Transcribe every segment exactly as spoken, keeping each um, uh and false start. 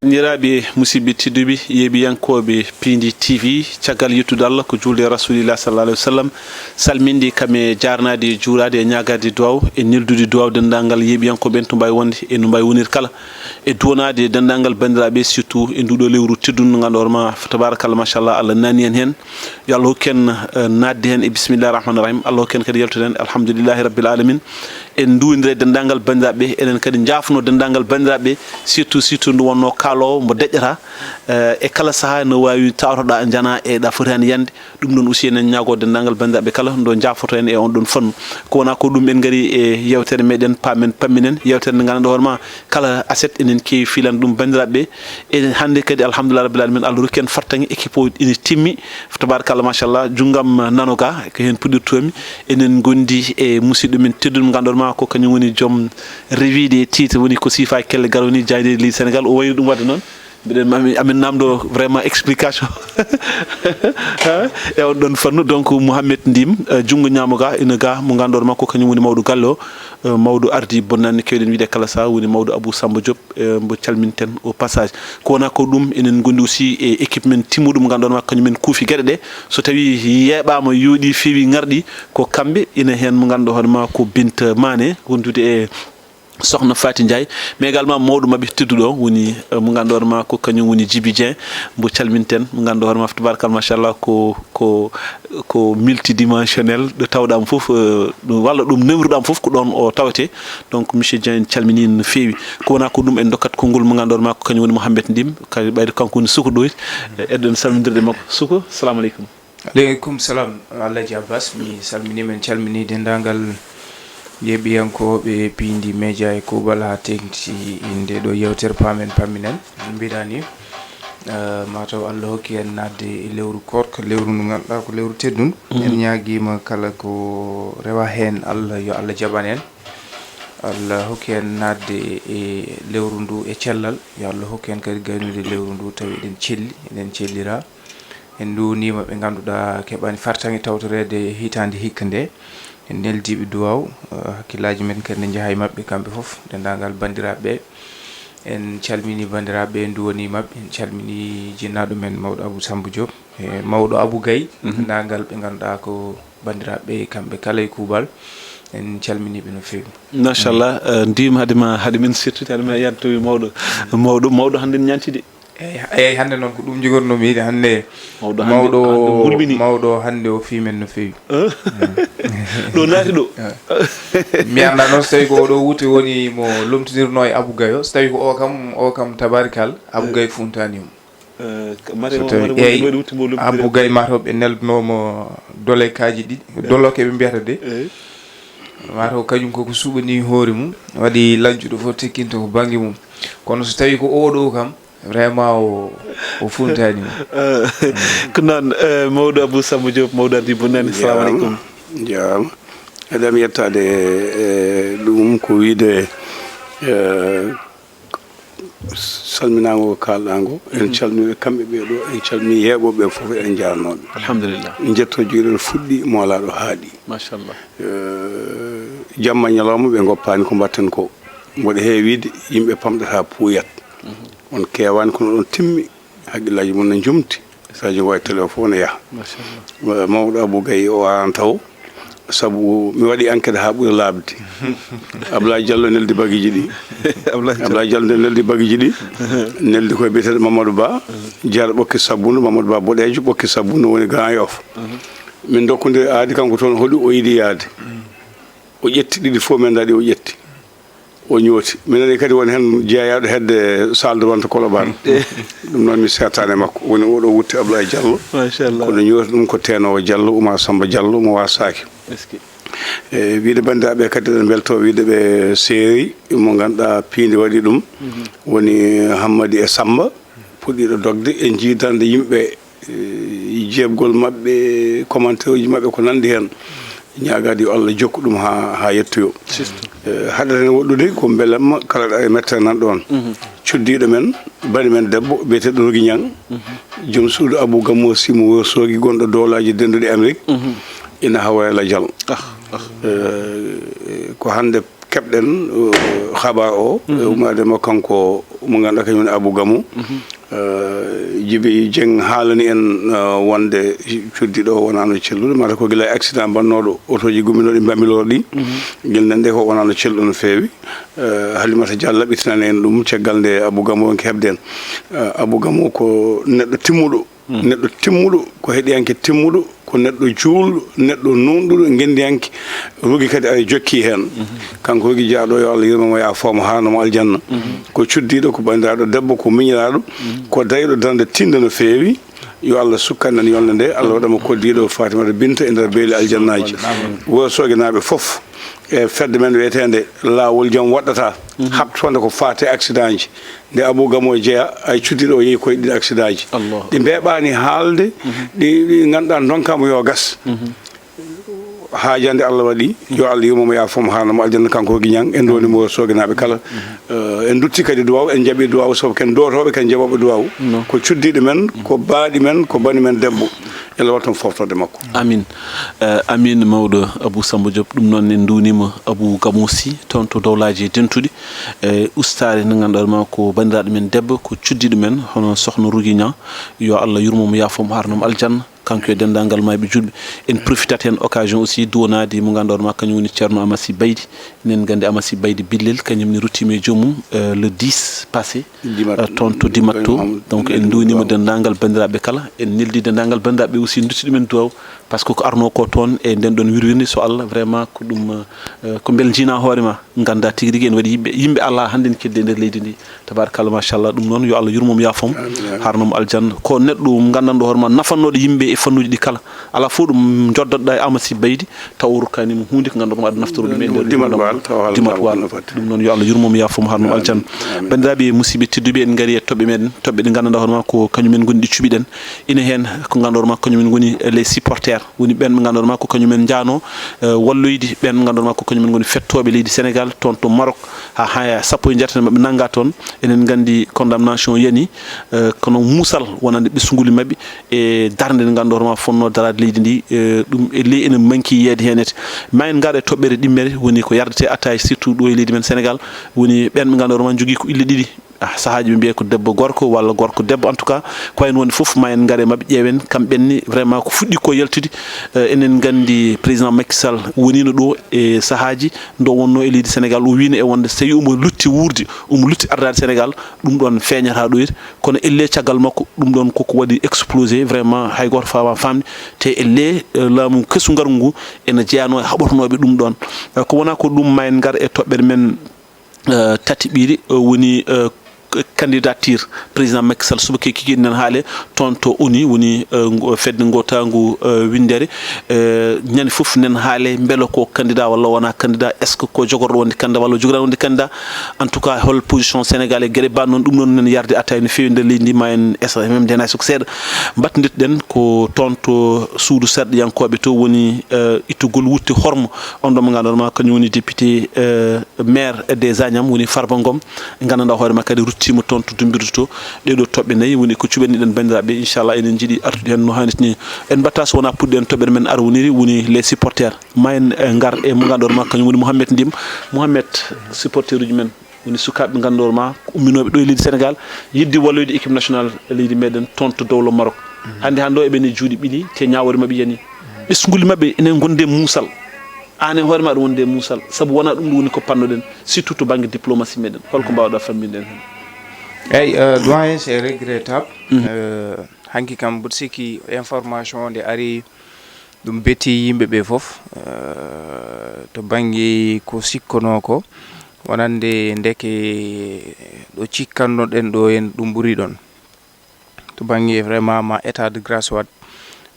Banndiraaɓe musidɓe tedduɓe, yeeɓiyankooɓe Piindi T V, caggal yettude Allah ko juulde e Rasulillah sallallahu alaihi wasallam, salminde kam e jaarnaade e juuraade e ñaagaade duwaaw e neldude duwaaw denndaangal yeeɓiyankooɓe en to mbaawi wonde e no mbaawi wonir kala, e duwanaade denndaangal banndiraaɓe, surtout e nduuɗo lewru teddundu ndu ngannduɗaa hoore maa, tabarakallah, machallah, Allah naani en heen. Yo Allah hokku en, eh, naatde heen e bismillahi rahmani rahim. Allah hokku en kadi yaltude heen alhamdulillahi rabbil alamin. En nduwondira e denndaangal banndiraaɓe, enen kadi njaafno denndaangal banndiraaɓe, surtout, surtout ndu wonnoo kaaloowo mbo deƴƴata, eh, e kala sahaa no waawi tawtoɗaa njanaa e ɗa fotaani yande. Ɗum ɗoon aussi enen ñaagoo denndaangal banndiraaɓe kala ndo njaafoto en e on ɗoon fannu. Ko wonaa ko ɗum en ngari e yeewtere meɗen Paamen Pamminen, yeewtere nde ngannduɗaa hoore maa kala aset enen keewi fiilande ɗum banndiraaɓe. E hannde kadi alhamdulillah rabbil alamin, Allah rokki en fartaŋŋe, équipe o ina timmi. Tabarakallah, machallah, junngam nano ga, ko heen puɗɗirtoomi. Enen ngondi e musidɗo men tedduɗo mo ngannduɗaa hoore maa ko kañum woni joom revue des titres, woni ko siifa kelle garooji jaayndeeji leydi Sénégal. O wayri ɗum waɗde noon. Mbiɗen, amin, amin namdo vraiment explication. Ha? E on ɗoon fannu, donc Mouhamed Ndim, eh, junngo ñaamo ga, ina ga, mo ngannduɗaa hoore maa ko kañum woni mawɗo galle o, eh, mawɗo ardi bonnani keewɗen wiide kala sahaa, woni mawɗo Abou Samba Diop, eh, mbo calminten au passage. Ko wonaa ko ɗum, enen ngondi aussi e équipe men timmuɗo mo ngannduɗaa hoore maa kañum en kuufi geɗe ɗe. So tawii yeeɓaama, yooɗi, feewi, ŋarɗi, ko kamɓe, ina heen mo ngannduɗaa hoore maa ko Binta Mané, wondude e Sokhna Faty Ndiaye, mais également mawɗo maɓɓe tedduɗo o woni, eh, mo ngannduɗaa hoore maa ko kañum woni Djiby Dieng, mbo calminten, mo ngannduɗaa hoore maa tabarakallah machallah ko, ko, ko multidimensionnel, ɗo tawɗaa mo fof, eh, ɗum, walla ɗum newruɗaa mo fof ko ɗoon o tawetee. Donc monsieur Dieng en calminii no feewi. Ko wonaa ko ɗum en ndokkat konngol mo ngannduɗaa hoore maa ko kañum woni Mouhamed Ndim, kadi ɓayde kanko woni suko ɗo, eh, eɗen salmondirde e makko. Suko, salamu aleykum. Aleykum salam, Alhaji Abbas. Mi salminii, min calminii denndaangal yeeɓiyankooɓe Piindi Media e kuuɓal haa teeŋti nde ɗo yeewtere Paamen Pamminen. No mbiɗaa ni, eh, mataw Allah hokki en naatde e lewru koorka, lewru ndu ngannduɗaa ko lewru teddundu. Mhm. En ñaagiima kala ko rewa heen, Allah, yo Allah jaɓan en. Allah hokki en naatde e lewru ndu e cellal. Yo Allah hokku en kadi gaynude lewru ndu tawi eɗen celli, eɗen cellira. En nduwaniima ɓe ngannduɗaa keɓaani fartaŋŋe tawtoreede hitaande hikka nde. En neldiiɓe duwaaw, eh, hakkillaaji men kadi ne njaha e maɓɓe kamɓe fof, denndaangal banndiraaɓe ɓe. En calminii banndiraaɓe ɓe, en nduwanii maɓɓe, en calminii jinnaaɗo men mawɗo Abou Samba Diop, e mawɗo Abou Gaye, mhm, denndaangal ɓe ngannduɗaa ko banndiraaɓe ɓe kamɓe kala e kuuɓal. En calminii ɓe no feewi. Machallah, eh, ndiim hade ma, hade min sirtude, hade ma yaltowi mawɗo, mawɗo, mawɗo hannde ne ñaanti de. Eeyi, eeyi, hannde noon ko ɗum njogornoomi yiide hannde. Mawɗo hannde, mawɗo, hannde bulmini. Mawɗo hannde o fii men no feewi. Eh? Ɗo naati ɗo. Eh. Mi anndaa noon so tawii ko oɗo wutte woni mo lomtinirnoo e Abou Gaye o. So tawii ko o kam, o kam tabarikal, Abou Gaye funtaani mo. Eh, mate so mo, tawii, mate mo, eeyi, mate wutte mo lomtinirnoo. Abou Gaye mataw ɓe neldnoo mo dolekaaji ɗiɗi, eh, doloke ɓe mbiyata de. Eeyi. Mataw kañum koko suɓanii hoore mum, waɗi lancuɗo fof tekkinta ko bannge mum. Kono so tawii ko oɗo kam, vraiment o, o funtaani mo. Eh, ko noon, eh, mawɗo Abou Samba Diop, mawɗo ardi bonnani. Salamu aleykum. Jaaraama. Eɗen yettaade, eh, ɗum ko wiide, eh, salminaango ko kaalɗaa ngo. En calminii kamɓe ɓee ɗo, en calminii yeeɓooɓe ɓe fof, en njaarnoo ɓe. Alhamdulillah. Njetto jooɗiiɗo fuɗɗi, moolaaɗo haaɗi. Machallah. Eh, jamma ñalawma ɓe ngoppaani ko mbaɗten ko. Mboɗo heewiide yimɓe pamɗata puuyat. Mhm. On keewaani kono ɗon timmi, haqqillaaji mon ne njumti. Sadio Mbaye télé o fof ne yaha. Machallah. Ma-, mawɗo Abou Gaye o arano taw, sabu mi waɗi enquête haa ɓuri laaɓde. Ablaye Diallo neldi bagiiji ɗi. Ablaye Diallo. Ablaye Diallo neldi bagiiji ɗi. Neldi koye biyeteeɗo Mamadou Ba. Jeer ɓokki sabbundu, Mamadou Ba boɗeejo ɓokki sabbundu woni Grand Yoff. Mhm. Min ndokkodiri aadi kanko toon holi o yiɗi yaade. Mhm. O ƴetti ɗiɗi fof, min ndaɗi o ƴetti. O ñooti. Mi nani kadi won heen jeeyaaɗo hedde salle de vente Colobane. Ɗum noon mi seetaani e makko. Woni oɗo wutte Ablaye Diallo. Machallah. Kono ñooti ɗum ko teenoowo Diallo, Oumar Samba Diallo, mo waasaaki. Est-ce que? E, wiide banndiraaɓe kadi eɗen mbeltoo wiide ɓe seeri mo ngannduɗaa piindi waɗi ɗum. Mhm. Woni Hammadi e Samba, puɗɗiiɗo dogde e jiidande yimɓe, e, jeebgol maɓɓe, commentaire uji maɓɓe, ko nanndi heen. Ñaagaade yo Allah jokku ɗum haa, haa yettoyo. Surtout. Eh, haɗata heen woɗɗude ko mbelamma kala ɗo e mette nan ɗoon. Mhm. Cuddiiɗo men, bani men debbo, biyeteeɗo Rogi Ñang, mhm, joom suudu Abou Gammo Sy mo Wuro Soogi, gonɗo Doolaaji Dennduɗi Amérique, mhm, ina Hawayla Diallo. Ah, ah. Eh, ko hannde keɓɗen, eh, habar o, mhm, e ummaade mo kanko mo ngannduɗaa kañum woni Abou Gamo. Eh, Jibi Dieng haalani en, eh, wonde cuddiiɗo o wonaano celluɗo, mata ko gila accident mbannooɗo otooji gumminooɗi Bambilor ɗi. Gila nden nde ko wonaano celluɗo no feewi. Eh, Halimata Dia laɓɓitinani en ɗum caggal nde Abou Gamo wonki heɓde en. Eh, Abou Gamo ko neɗɗo timmuɗo. Neɗɗo timmuɗo, ko heɗiyanke timmuɗo, ko neɗɗo juulɗo, neɗɗo nuunɗuɗo, ngenndiyanke. Rugi kadi aɗa jokki heen. Kanko Rugi Jaaɗo, yo Allah yurmo mo, yaafoo mo, haarno mo aljanna. Ko cuddiiɗo, ko banndiraaɗo debbo, ko miñiraaɗo, ko dariiɗo darnde tinnde no feewi. Yo Allah sukkan en yolnde nde, Allah waɗa mo koddiiɗo Fatimata Binta e nder beeli aljannaaji. Wuro Soogenaaɓe fof, e fedde men wiyeteende Laawol Jam Waɗɗata, haɓtode ko faati e accident ji. Nde Abou Gamo jeya, ay cuddiiɗo o yehi koye ɗin accident ji. Allah. Ɗi mbeeɓaani haalde, ɗi, ɗi ngannduɗaa ndonkaama yo gas. Haajande Allah waɗi, yo Allah yurmo mo, yaafoo mo, haarno mo aljanna, kanko Rugi Ñaŋ, en ndoni mo Soogenaaɓe kala. Eh, en dutti kadi duwaaw, en jaɓi duwaaw, sabu ken dootooɓe, ken jaɓooɓe duwaaw. Ko cuddiiɗo men, ko baaɗi men, ko bani men debbo. Yo Allah waɗ toon fooftoode makko. Amin. Eh, amin, mawɗo Abou Samba Diop. Ɗum noon en nduwniima Abou Gamo Sy, toon to Dowlaaji Dentuɗi. Eh, ustaare nde ngannduɗaa ma ko banndiraaɗo men debbo, ko cuddiiɗo men, hono sohna Rugi Ñaŋ. Yo Allah yurmo mo, yaafoo mo, haarno mo aljanna. Kanko e denndaangal maayɓe juulɓe. En profitat heen occasion aussi duwanaade mo ngannduɗaa ma kañum woni Ceerno Amasi Baydi. Enen nganndi Amasi Baydi Billel, kañum ne ruttiima e joomum, eh, le dix passé. Dimat. Eh, toon to Dimat to. Donc, en nduwniima denndaangal banndiraaɓe kala. En neldi denndaangal banndiraaɓe aussi, dutti ɗumen duwaaw. Par ce que ko arnoo ko toon e nden ɗon wirwirnde, so Allah, vraiment, ko ɗum, eh, ko mbel njiinaa hoore ma. Nganndaa tigi rigi en waɗi yimɓe, yimɓe alaa hannde ne keddi e nder leydi ndi. Tabarakallah, machallah. Ɗum noon, yo Allah yurmo mo, yaafoo mo, haarno mo aljanna. Ko neɗɗo mo nganndanɗo hoore ma, nafannooɗo yimɓe e fannuuji ɗi kala. Alaa fof ɗum njoddatɗaa e Amasi Baydi, taw o rokkaani mo huunde ko ngannduɗaa ko aɗa naftoro ɗum e nder Dimat Waal, taw haala Dimat Waal. Ɗum noon, yo Allah yurmo mo, yaafoo mo, haarno mo aljanna. Banndiraaɓe, musidɓe tedduɓe, en ngari e toɓɓe meɗen, toɓɓe ɗe nganndanɗaa hoore ma ko kañum en ngoni ɗi cuɓiɗen. Ina heen ko ngannduɗaa hoore ma kañum en ngoni les supporters, woni ɓeen ɓe ngannduɗaa hoore ma ko kañum en njaanoo, eh, walloyde ɓeen ɓe ngannduɗaa hoore ma ko kañum en ngoni fettooɓe leydi Sénégal, toon to Maroc, haa, haa sappo e jeetati maɓɓe nanngaa toon. Enen nganndi condamnation yani, eh, kono muusal wonande ɓesnguli maɓɓe e darnde nde ngannduɗaa hoore ma fotnoo daraade leydi ndi, eh, ɗum e ley ene manki yeeyde heen ete. Ma en ngar e toɓɓere ɗimmere, woni ko yardetee attaaya, surtout ɗo e leydi men Sénégal, woni ɓeen ɓe ngannduɗaa hoore ma njogii ko ille ɗiɗi. Ah, sahaaji ɓe mbiya ko debbo gorko walla gorko debbo. En tout cas, ko en woni fof, ma en ngar e maɓɓe, ƴeewen kamɓe ne vraiment ko fuɗɗi ko yaltude. Eh, enen nganndi président Macky Sall woniino ɗo e sahaaji nde o wonnoo e leydi Sénégal, o wiino e wonde so tawi omo lutti wuurde, omo lutti ardaade Sénégal, ɗum ɗoon feeñata ɗo iri. Kono elle caggal makko, ɗum ɗoon koko waɗi explosé, vraiment hay gooto faama faamde. Te elle, eh, laamu kesu ngarngu ngu ene jeyanoo e haɓotonooɓe ɗum ɗoon. Eh, ko wonaa ko ɗum, ma en ngar e toɓɓere men, eh, tati ɓiire, eh, woni, eh, k-, candidature président Macky Sall. Subaka kikiiɗe nen haale toon to onu, woni, eh, ngo, fedde ngootaangu, eh, winndere. Eh, ñande fof nen haale mbele ko candidat walla wona candidat, est ce que ko jogorɗo wonde candidat walla jogoraani wonde candidat. En tout cas, hol position Sénégal e geɗe ba noon, ɗum noon nen yarde attaaya no feewi nder leydi ndi, ma en esa même ndenayi soko seeɗa. Mbattondirɗen ko toon to suudu sarɗiyankooɓe to, woni, eh, ittugol wutte hormo on ɗo mo ngannduɗaa ma kañum woni député, eh, maire des Agnam, woni Farba Ngom. Nganndanɗaa hoore ma kadi ruttiima toon to Dumbirdu to. Ɗee ɗoo toɓɓe nayi woni ko cuɓaniɗen banndiraaɓe. Inchallah, enen njiɗi artude heen no haanirta ni. En mbaɗta so wonaa puɗɗen toɓɓere men arwoniri, woni les supporters. Ma en, eh, ngar e mo ngannduɗaa ma kañum woni Mouhamed Ndim. Mouhamed, supporteruuji men woni sukaaɓe ɓe ngannduɗaa ma ko umminooɓe ɗo e leydi Sénégal, yiɗde walloyde équipe nationale leydi meɗen toon to dowlo Maroc. Hannde hannde o eɓe ne juuɗe ɓili, te ñaawoore maɓɓe yani. Ɓesnguli maɓɓe ene ngonde muusal. Aan e hoore ma aɗa wonde e muusal, sabu wonaa ɗum ɗo woni ko pannoɗen, surtout to bannge diplomatie meɗen. Holko mbaawɗaa famminde en heen? Eyi, euh, doyen, c'est regrettable. Euh, hanki kam, mboɗo sikki information o nde ari, ɗum betti yimɓe ɓe fof, euh, to bannge ko sikkonoo ko, wonande ndeke ɗo cikkannoɗen ɗo en, ɗum ɓuri ɗoon. To bannge vraiment ma état de grâce waɗ,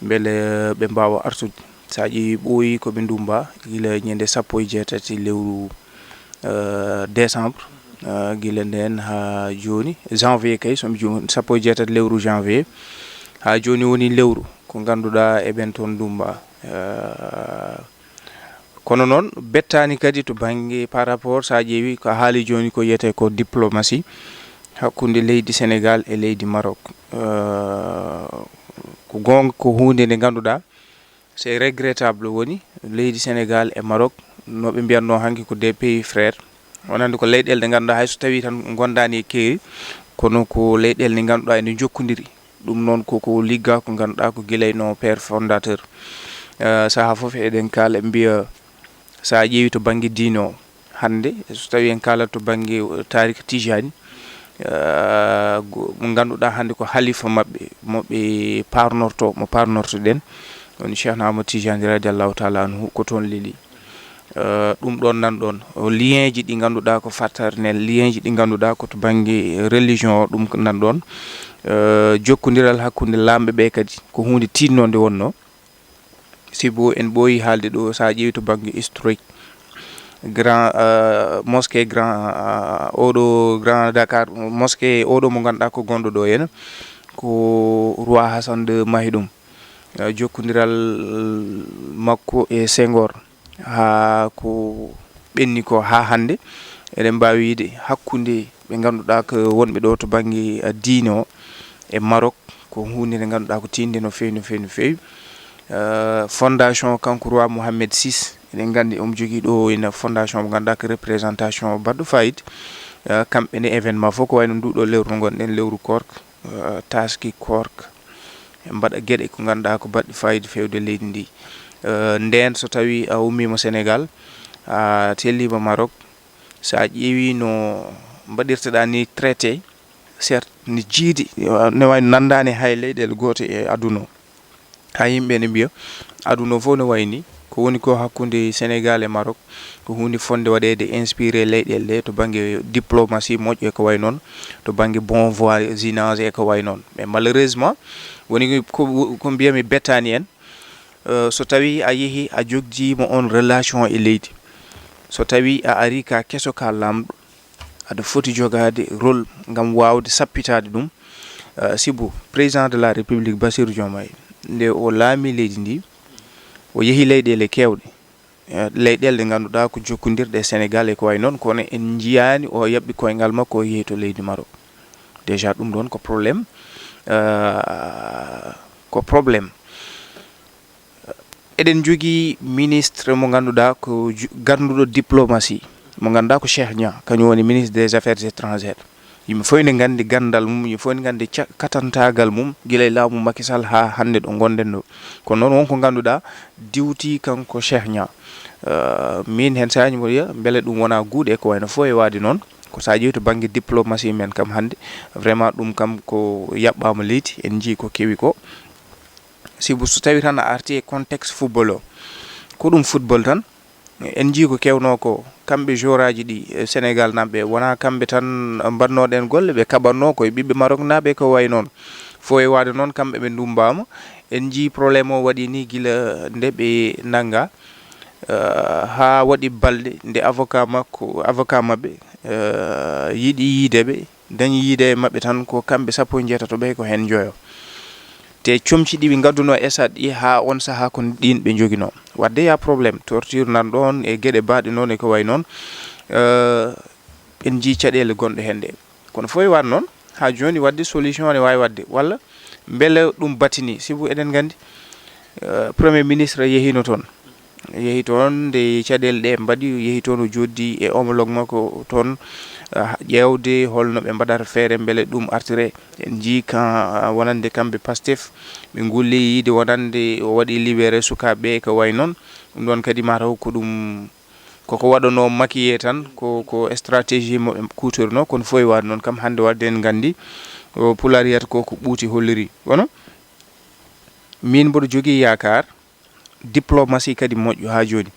mbele ɓe mbaawa artude. So a ƴeewi ɓooyi ko ɓe ndummba gila ñande sappo e jeetati lewru, euh, décembre, euh, gila ndeen haa jooni, janvier kay, so mi juum-, sappo e jeetati lewru janvier, haa jooni woni lewru ko ngannduɗaa eɓen toon ndummba. Euh, kono noon, bettaani kadi to bannge par rapport, so a ƴeewi ko a haali jooni ko wiyetee ko diplomatie hakkunde leydi Sénégal e leydi Maroc. Euh, ko goonga, ko huunde nde ngannduɗaa, c'est regrettable, woni leydi Sénégal e Maroc, no ɓe mbiyatnoo hanki ko des pays frères, Wonande ko leyɗeele ɗe ngannduɗaa hay so tawii tan ngondaani e keeri, kono ko leyɗeele ɗe ngannduɗaa ene njokkondiri. Ɗum noon ko, ko ligga ko ngannduɗaa ko gila e no père fondateur. Eh, sahaa fof eɗen kaala, mbiya, so a ƴeewi to bannge diine o, hannde so tawii en kaalat to bannge, eh, taarika Tijani, eh, go-, mo ngannduɗaa hannde ko halifa maɓɓe, mo ɓe paarnorto, mo paarnortoɗen, woni Cheikh Ahmad Tijani radiallahu taala anhu, ko toon leli. Eh, ɗum ɗoon nan ɗoon, o lienji ɗi ngannduɗaa ko fraternel, lienji ɗi ngannduɗaa ko to bannge religion o, ɗum nan ɗoon. Eh, jokkondiral hakkunde laamɓe ɓe kadi ko huunde tiiɗnonde wonnoo. Sibu en ɓooyi haalde ɗo, so a ƴeewi to bannge historique, grand, eh, mosquée grand, eh, oɗo grand Dakar, mosquée oɗo mo ngannduɗaa ko gonɗo ɗo heen, ko roi Hassan deux mahi ɗum. Eh, jokkondiral makko e Senghor haa ko ɓenni ko haa hannde. Eɗen mbaawi wiyde hakkunde ɓe ngannduɗaa ko wonɓe ɗo to bannge, eh, diine o e Maroc, ko huunde nde ngannduɗaa ko tiiɗnde no feewi, no feewi, no feewi. Eh, fondation kanko roi Mohammed six, eɗen nganndi omo jogii ɗo ina fondation mo ngannduɗaa ko représentation baɗɗo fayida. Eh, kamɓe ne événement fof ko wayno nduɗo lewru ngonɗen, lewru koorka, eh, taaski koorka, ɓe mbaɗa geɗe ko ngannduɗaa ko baɗɗe fayida feewde leydi ndi. Eh, ndeen so tawii a ummiima Sénégal, a telliima Maroc, so a ƴeewii no mbaɗirteɗaa ni traité, certes, ne jiidi, ne wayi nanndaani hay leyɗeele goote e aduna o. Hay yimɓe ne mbiya, aduna o fof ne wayi ni, ko woni ko hakkunde Sénégal e Maroc, ko huunde fotnde waɗeede inspiré leyɗeele ɗe to bannge diplomatie moƴƴo e ko wayi noon, to bannge bon voisinage e ko wayi noon. Mais malheureusement, woni ko, ko mbiyami bettaani en, eh, so tawii a yehi a jogdiima on relation e leydi, so tawii a ari ka keso ka laamɗo, aɗa foti jogaade rôle ngam waawde sappitaade ɗum. Eh, sibu président de la République Bassirou Diomaye, nde o laami leydi ndi, o yehi leyɗeele keewɗe, eh, leyɗeele ɗe ngannduɗaa ko jokkondirɗe e Sénégal e ko wayi noon, kono en njiyaani o yaɓɓi koyngal makko o yehi to leydi Maroc. Déjà ɗum ɗoon ko problème, eh, ko problème. Eɗen njogii ministre mo ngannduɗaa ko ju-, gannduɗo diplomatie, mo ngannduɗaa ko Cheikh Niang, kañum woni ministre des affaires étrangères. Yimɓe fof ne nganndi ganndal mum, yimɓe fof ne nganndi ca-, katantaagal mum, gila e laamu Macky Sall haa hannde ɗo ngonɗen ɗo. Kono noon won ko ngannduɗaa diwti kanko Cheikh Niang. Eh, miin heen sahaji mboɗo wiya, mbele ɗum wonaa guuɗe ko wayno fof e waade noon. Ko so a ƴeewi to bannge diplomatie men kam hannde, vraiment ɗum kam ko yaɓɓaama leydi, en njii ko kewi ko. Sibu so tawii tan a artii e contexte football o, ko ɗum football tan, en njii ko kewnoo ko, kamɓe joueur aji ɗi, e Sénégal naaɓe, wonaa kamɓe tan mbaɗnooɗen golle, ɓe kaɓatnoo ko e ɓiɓɓe Maroc naaɓe ko wayi noon. Fof e waade noon, kamɓe ɓe ndummbaama. En njii problème o waɗi ni gila nde ɓe nannga, eh, haa waɗi balɗe nde avocat makko, avocat maɓɓe, eh, yiɗi yiide ɓe, dañi yiide e maɓɓe tan ko kamɓe sappo e njeetato ɓe, ko heen njoyo. Te comci ɗi ɓe ngadduno e stade ɗi haa on sahaa ko ɗin ɓe njoginoo. Wadde ya problème, torture nan ɗoon e geɗe baaɗe noon e ko wayi noon. Eh, en njii caɗeele gonɗe heen ɗe. Kono fof e waɗ noon, haa jooni wadde solution ne waawi waɗde. Walla mbele ɗum batini, sibu eɗen nganndi, eh, Premier Ministre yehiino toon. Yehi toon nde caɗeele ɗe mbaɗi, yehi toon o jooɗdi e homologue makko toon, ah, ƴeewde holno ɓe mbaɗata feere mbele ɗum artire. En njii kan, ah, wonande kamɓe Pastef, ɓe ngulli yiide wonande o waɗi libéré sukaaɓe ɓe ko wayi noon. Ɗum ɗoon kadi mataw ko ɗum, koko waɗanoo makiye tan, ko, ko stratégie mo ɓe kuutornoo, kono fof e waade noon kam hannde wadde en nganndi, o, Pulaar wiyata ko ko ɓuuti holliri. Kono miin mboɗo jogii yaakaar, diplomatie kadi moƴƴo haa jooni.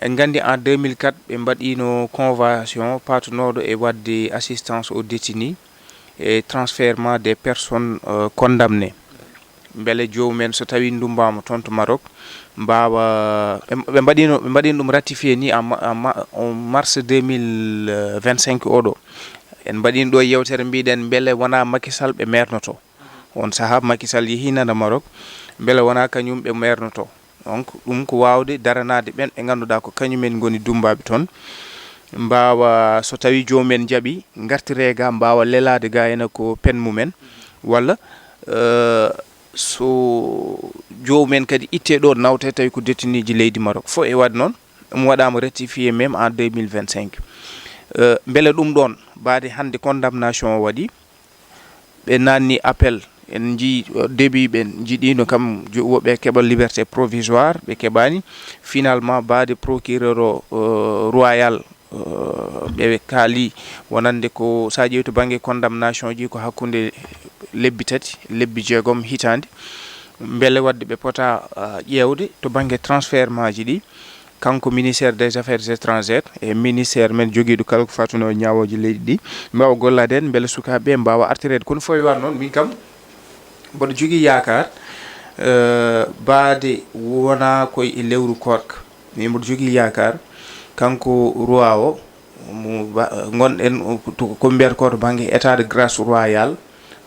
En nganndi en deux mille quatre ɓe mbaɗiino convention paatunooɗo e waɗde assistance aux détenus e transfèrement des personnes, euh, condamnées. Mbele joomum en so tawii ndummbaama toon to Maroc, mbaawa, ɓe, ɓe mbaɗiino, ɓe mbaɗiino ɗum ratifié ni en ma-, en ma-, en mars deux mille vingt-cinq oɗo. En mbaɗiino ɗo yewtere mbiɗen mbele wonaa Macky Sall ɓe meernotoo. On sahaa Macky Sall yehii nana Maroc, mbele wonaa kañum ɓe meernotoo. Donc, ɗum ko waawde daranaade ɓeen ɓe ngannduɗaa ko kañum en ngoni dummbaaɓe toon, mbaawa, so tawii joomum en njaɓii, ngartiree ga, mbaawa lelaade ga ena ko pen mum en, walla, eh, so joomum en kadi ittee ɗo, nawtee tawi ko détenuji leydi Maroc. Fof e waɗ noon, Ɗum waɗaama rectifié même en deux mille vingt-cinq. Euh, mbele ɗum ɗoon, mbaadi hannde condamnation o waɗi, ɓe naanni appel, en njii, euh, début ɓe njiɗiino kam jo-, woɓɓe keɓa liberté provisoire, ɓe keɓaani. Finalement, mbaadi procureur o, euh, royal, euh, ɓe kaali wonande ko, so a ƴeewi to bannge condamnation ji, ko hakkunde lebbi tati, lebbi jeegom hitaande. Mbele waɗde ɓe pota, euh, ƴeewde to bannge transfert maaji ɗi, kanko ministère des affaires étrangères e ministère men jogiiɗo kala ko fatunoo e ñaawooji leydi ɗi, mbaawa gollaade heen mbele sukaaɓe ɓe mbaawa artireede. Kono fof e war noon, min kam mboɗo jogii yaakaar, euh, mbaadi wonaa koye e lewru koorka. Min mboɗo jogii yaakaar, kanko roi o, mo ba-, ngonɗen, to ko mbiyata ko to bannge état de grâce royal,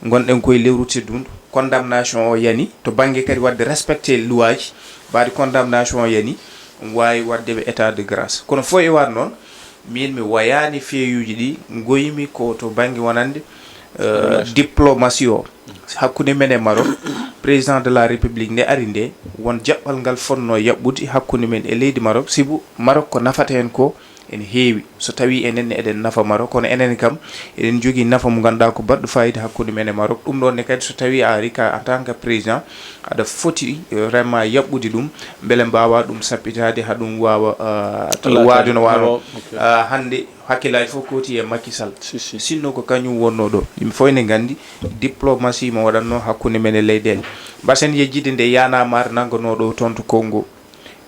ngonɗen koye lewru teddundu, condamnation o yani, to bannge kadi waɗde respecté luwaaji, mbaadi condamnation o yani, ɗum waawi waɗde ɓe état de grâce. Kono fof e war noon, min mi wayaani feeyuuji ɗi, ngoymi ko to bannge wonande, euh, diplomatie o. Hakkunde men e Maroc, président de la République nde ari nde, won jaɓɓal ngal fotnoo yaɓɓude hakkunde men e leydi Maroc, sibu Maroc ko nafata heen ko ene heewi. So tawii enen ne eɗen nafa Maroc, kono enen kam eɗen njogii nafa mo ngannduɗaa ko baɗɗo faayiida hakkunde men e Maroc. Ɗum ɗoon ne kadi, so tawii a ari ka en tant que président, aɗa foti, eh, vraiment yaɓɓude ɗum, mbele mbaawa ɗum sappitaade, haa ɗum waawa, ah, waade no waawno. Ah, hannde hakkillaaji fof kooti e Macky Sall. Si, si. Sinno ko kañum wonnoo ɗo. Yimɓe fof ene nganndi diplomatie mo waɗatnoo hakkunde men e leyɗeele. Mbasen yejjitde nde Y'en a marre nannganoo ɗo toon to Congo.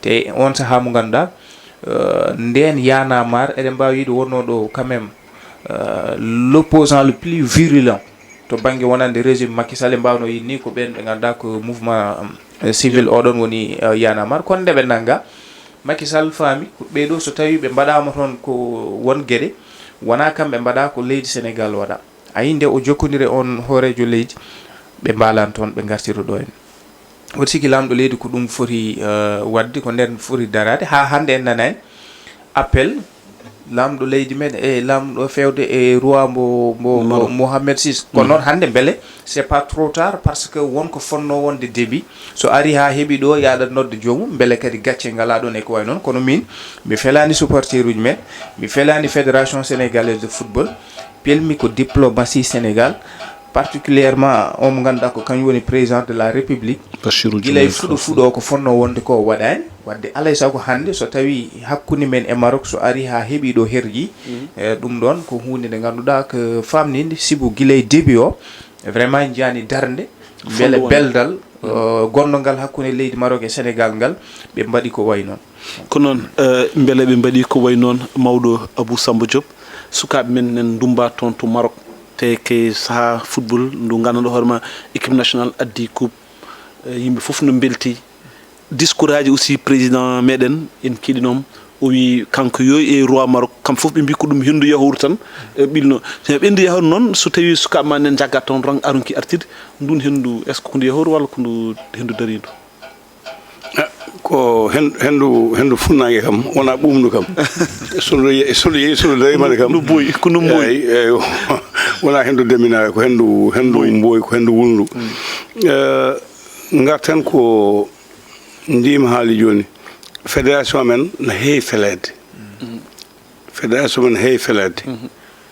Te on sahaa mo ngannduɗaa, euh, ndeen Y'en a marre, eɗen mbaawi wiide wonnoo ɗo quand même, euh, l'opposant le plus virulent to bannge wonande régime Macky Sall, en mbaawno yiide ni ko ɓeen ɓe ngannduɗaa ko mouvement, euh, civil oɗon woni, euh, Y'en a marre. Kono nde ɓe nannga, Macky Sall faami ko ɓee ɗo so tawii ɓe mbaɗaama toon ko won geɗe, wonaa kamɓe mbaɗa, ko leydi Sénégal waɗa. Ayi, nde o jokkondiri on hooreejo leydi, ɓe mbaalaani toon, ɓe ngartiri ɗo en. Mboɗo sikki laamɗo leydi ko ɗum foti, eh, waɗde, ko nden foti daraade. Haa hannde en nanaani appel laamɗo leydi men e laamɗo feewde e roi mbo, mbo, mbo Maroc. Mohamed six. Kono noon hannde mbele c'est pas trop tard, parce que won ko fotnoo wonde début. So ari haa heɓi ɗo, yaaɗa nodda joomum, mbele kadi gacce ngalaa ɗoon e ko wayi noon. Kono min, mi felaani supporteruuji men, mi felaani Fédération Sénégalaise de Football, pelmi ko diplomatie Sénégal, particulièrement on mo ngannduɗaa ko kañum woni président de la République. Bassirou Gila e Diomaye fuɗo Faye. Fuɗo ko fotnoo wonde ko o waɗaani. Waɗde alaa e sago hannde so tawii hakkunde men e Maroc so ari haa heɓi ɗo herji, eh, ɗum ɗoon ko huunde nde ngannduɗaa ko faamninde, sibu gila e début o, vraiment en njiyaani darnde, mbele beldal, eh, gonnongal hakkunde leydi Maroc e Sénégal ngal, ɓe mbaɗi ko wayi noon. Ko noon, eh, mbele ɓe mbaɗi ko wayi noon, mawɗo Abou Samba Diop, sukaaɓe men nen ndummba toon to Maroc, te ke sahaa football ndu ngannduɗaa hoore ma équipe nationale addi coupe, eh, yimɓe fof no mbelti. Discours aji aussi président meɗen en keɗinoom, o wi kanko yo e roi Maroc, kam fof ɓe mbi ko ɗum henndu yahoru tan, eh, ɓilno. Henndu yahoru noon, so tawi sukaaɓe ma nen jaggat toon ran arunki artide, ndun henndu, est-ce que ko ndu yahoru walla ko ndu henndu darindu? Ah, ko hen-, henndu, henndu funnaange kam, wonaa ɓuuɓndu kam. So ndu ye-, so ndu yehi, so ndu dariima kam. No boyi, ko no boyi. Eey, eey, wonaa henndu deminaare, ko henndu, henndu mboyi, ko henndu wulndu. Eh, ngarten ko Ndiim haali jooni, fédération men no heewi feleede. Fédération men no heewi feleede.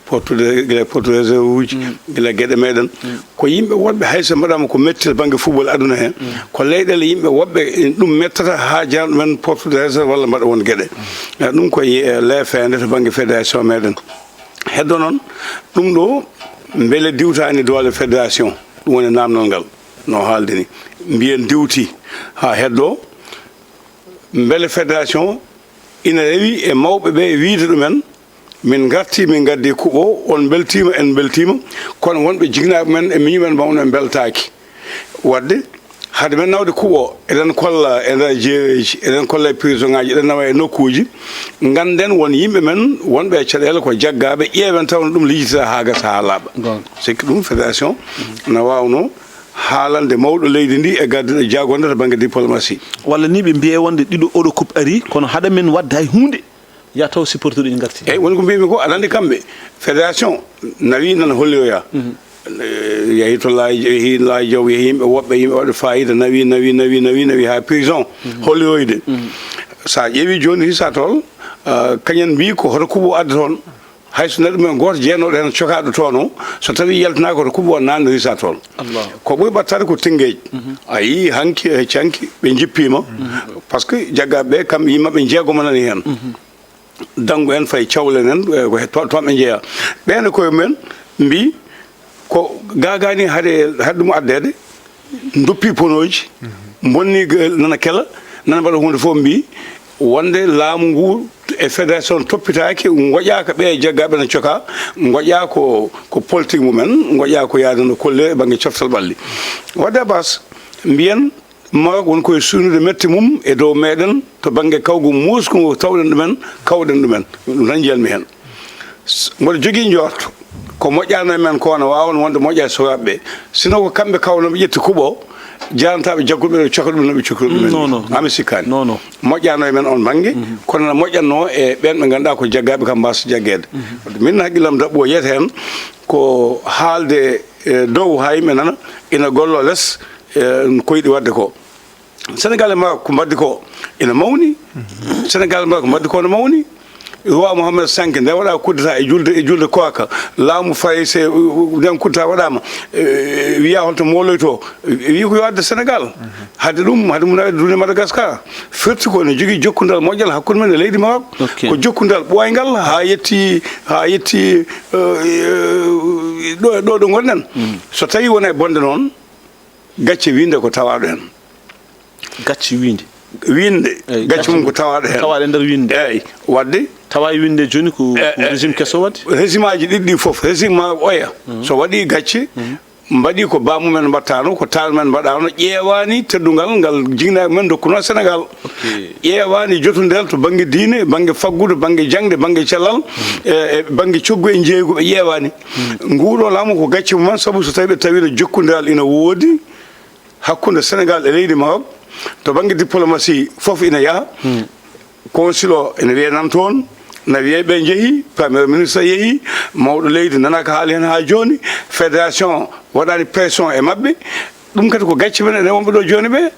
Portude, gila portude réserve uji, gila geɗe meɗen. Ko yimɓe woɗɓe, hay so mbaɗaama ko metti to bannge football aduna heen, ko leyɗeele yimɓe woɗɓe ɗum mettata haa jaran men portude réserve walla mbaɗa won geɗe. Eh, ɗum ko ye-, leefeende to bannge fédération meɗen. Heddo noon, ɗum ɗo mbele diwtaani doole fédération, ɗum woni naamnal ngal, no haalde ni. Mbiyen diwti haa heddo, mbele fédération ina rewi e mawɓe ɓe wiyde ɗumen, min ngarti, min ngaddi kuɓo, on mbeltiima, en mbeltiima, kono wonɓe jignaaɓe men e miñumen mawno en mbeltaaki. Waɗde, hade men nawde kuɓo, eɗen kolla e nder jeereeji, eɗen kolla e prison ŋaaji, eɗen nawa e nokkuuji, ngannden won yimɓe men wonɓe e caɗeele ko jaggaaɓe, ƴeewen taw no ɗum lijjitira haa gasa haa laaɓa. Goonga. Sikki ɗum fédération na waawno haalande mawɗo leydi ndi e gardiiɗo jaagonde to bannge diplomatie. Walla ni ɓe mbiye wonde ɗiɗo oɗo coupe ari, kono hade men waɗde hay huunde, ya taw supporter ɗi ngarti. Eyi, woni ko mbiymi ko, aɗa anndi kamɓe, fédération nawi nana holliroya. Eh, yehi to Laay, yehi Laay Jaw, yehi yimɓe woɓɓe, yimɓe waɗɓe faayiida, nawi, nawi, nawi, nawi, nawi haa prison holliroyde. So a ƴeewi jooni Risa Tool, ah, kañen mbii ko hoto kuɓo adda toon. Hay so neɗɗo men gooto jeenooɗo heen cokaaɗo toon o, so tawii yaltinaaka, hoto kuɓo o naatna Risa Tool. Ko ɓuri ɓattaade ko Tëngéej. A yii hanki e canki ɓe njippiima. Parce que jaggaaɓe ɓe, kam yimɓe maɓɓe jeegoma nani heen. Danngu en, Fay Cawlen en, e ko he to-, toon ɓe njeyaa. Ɓeen e koye mumen mbii ko gaagaani hade, hade ɗum addeede, ndoppi ponooji, mbonni ge-, nana kela, nana mbaɗa huunde fof, mbii wonde laamu ngu e fédération toppitaaki, ngoƴaaka ɓe e jaggaaɓe na cokaa, ngoƴaa ko, ko politique mumen, ngoƴaa ko yaade no kolle e bannge coftal ɓalli. Wadde Abbas, mbiyen Maroc woni koye suunude mette mum e dow meɗen to bannge kawgu muusku ngu tawɗen ɗumen, kawɗen ɗumen. Ɗum tan njiyanmi heen. S-, mboɗo jogii njoorto ko moƴƴaano e men ko, no waawa wonde moƴƴa e sukaaɓe ɓe. Sino ko kamɓe kawnooɓe ƴetti kuɓo, jarantaɓe jagguɓe ɓe, coka ɗum no ɓe cokkiri ɗumen. Non, non. Ami sikkaani. Non, non. Moƴƴaano e men on bannge, kono no moƴƴatnoo e ɓeen ɓe ngannduɗaa ko jaggaaɓe kam mbaasa jaggeede. Min hakkillam daɓɓo yiyata heen ko haalde e dow haa yimɓe nana, ina golloo les, e, ko yiɗi waɗde ko. Sénégal e Maroc ko mbaɗdi ko ina mawni. Sénégal e Maroc ko mbaɗdi ko ina mawni. Roi Mohamed cinq nde waɗa coup d'état e julde, e julde Koaka, laamu Farayse, nden coup d'état waɗaama, e, wiya holto mooloyto, wi ko yo adde Sénégal. Hade ɗum, hade mum nawde dune Madagascar. Firti ko ene jogii jokkundal moƴƴal hakkunde men e leydi Maroc. Ok. Ko jokkundal ɓooyngal haa yetti, haa yetti, e, e, ɗo, ɗo, ɗo ngonɗen. So tawii wona e bonde noon, gacce wiinde ko tawaaɗo heen. Gacce wiinde. Wiinde, eyi, gacce mum ko tawaaɗo heen. Tawaaɗo e nder wiinde. Eyi, waɗde. Tawa e wiinde jooni ko, eh, ko eh, régime keso waɗde. Régime aji ɗiɗi ɗi fof, régime ma oya. So waɗi gacce, mbaɗi ko baamumen mbaɗtaano, ko taalmen mbaɗaano, ƴeewaani teddungal ngal jignaɓe men ndokkuno Sénégal. Ok. Ƴeewaani jotundel to bannge diine, bannge faggudu, bannge jaŋde, bannge cellal, e, e bannge coggu e njeeygu ɓe ƴeewaani. Nguuɗo laamu ko gacce mum, sabu so tawii ɓe tawiino jokkondiral ina woodi hakkunde Sénégal e leydi Maroc, to bannge diplomatie fof ina yaha. Consul o ene wiyee nan toon, na wiyee ɓe njehii, premier ministre yehii, mawɗo leydi nanaaka haali heen haa jooni, fédération waɗaani pression e maɓɓe. Ɗum kadi ko gacce men enen wonɓe ɗo jooni ɓe.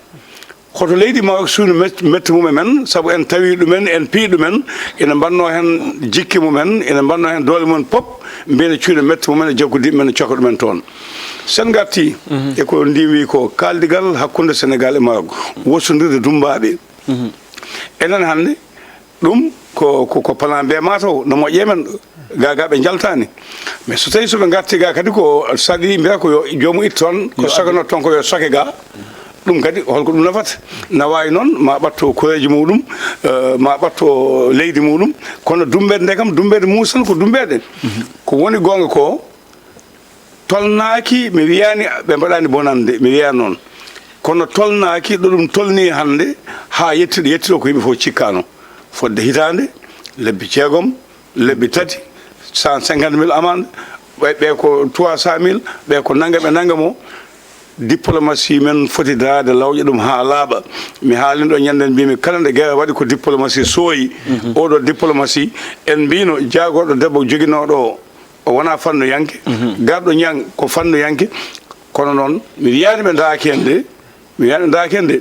Hoto leydi Maroc suunu met-, mette mum e men, sabu en tawi ɗumen, en piyi ɗumen, ina mbannoo heen jikke mumen, ina mbannoo heen doole mumen pop, mbiyene cuuɗi mette mumen e jaggudiiɓe men, coka ɗumen toon. Sen ngartii e ko ndiimi ko kaaldigal hakkunde Sénégal e Maroc, wosondirde dummbaaɓe. Enen hannde, ɗum ko, ko, ko plan B mataw, no moƴƴi e men, gaa gaa ɓe njaltaani. Mais so tawii so ɓe ngartii gaa kadi ko saɗi, mbiya ko yo joomum ittu toon, ko sokanoo toon ko yo soke gaa, ɗum kadi holko ɗum nafata? Na waawi noon, ma ɓatto koreeji muɗum, eh, ma ɓatto leydi muɗum, kono dummbeede nde kam, dummbeede muusan ko dummbeede. Ko woni goonga ko, tolnaaki, mi wiyaani ɓe mbaɗaani bonannde, mi wiyaani noon. Kono tolnaaki ɗo ɗum tolnii hannde, haa yettude, yettude ko yimɓe fof cikkaano. Fodde hitaande, lebbi jeegom, lebbi tati, cent cinquante mille amende, ɓe, ɓe ko trois cent mille, ɓe ko nanngam e nanngam o. Diplomatie men foti daraade lawƴa ɗum haa laaɓa. Mi haalino ɗo ñande mbimi kala nde gere waɗi ko diplomatie sooyi. Oɗo diplomatie en mbino jaagorɗo debbo joginooɗo o, o wonaa fannuyanke. Garɗo ñaŋ ko fannuyanke. Kono noon, mi wiyaani ɓe ndaaki heen de, mi wiyaani ɓe ndaaki heen de,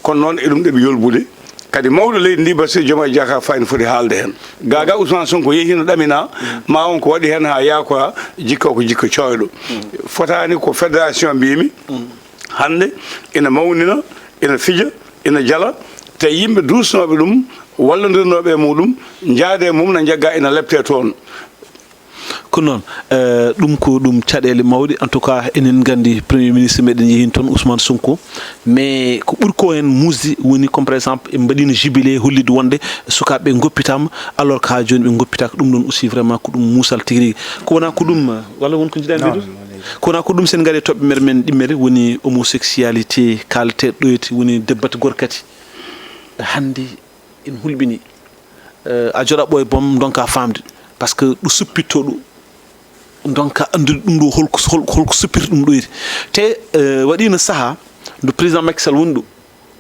kono noon eɗum ɗeɓi yolbude. Kadi mawɗo leydi ndi, Bassirou Diomaye Diakhar Faye, ne foti haalde heen. Gaa gaa Ousmane Sonko yehi no ɗamina, ma won ko waɗi heen haa yaakora, jikka ko jikka cooyɗo. Fotaani ko fédération mbimi, hannde ina mawnina, ina fija, ina jala, te yimɓe duusnooɓe ɗum, wallondirnooɓe e muɗum, njaade e mum na njagga ina lepte toon. Ko noon, eh, ɗum ko ɗum caɗeele mawɗe. En tout cas, enen nganndi Premier Ministre meɗen yehin toon, Ousmane Sonko. Mais ko ɓuri ko heen muusde woni, comme par exemple, en mbaɗino jubilé hollitde wonde sukaaɓe ɓe ngoppitaama, alors que haa jooni ɓe ngoppitaaka. Ɗum ɗoon aussi vraiment ko ɗum muusal tigi rigi. Ko wonaa ko ɗum, walla won ko njiɗaa mbiɗo? Ko wonaa ko ɗum, sen ngari e toɓɓe mere men ɗimmere, woni homosexualité, kaalete ɗoyte, woni debbate gorkati. Hannde en hulɓini. Eh, a joɗa ɓooy boom, ndonka faamde. Parce que ɗo suppittoo ɗo, ndonka anndude ɗum ɗo, holko, hol-, holko suppirta ɗum ɗoyre. Te, eh, waɗiino sahaa ndu président Macky Sall woni ɗo.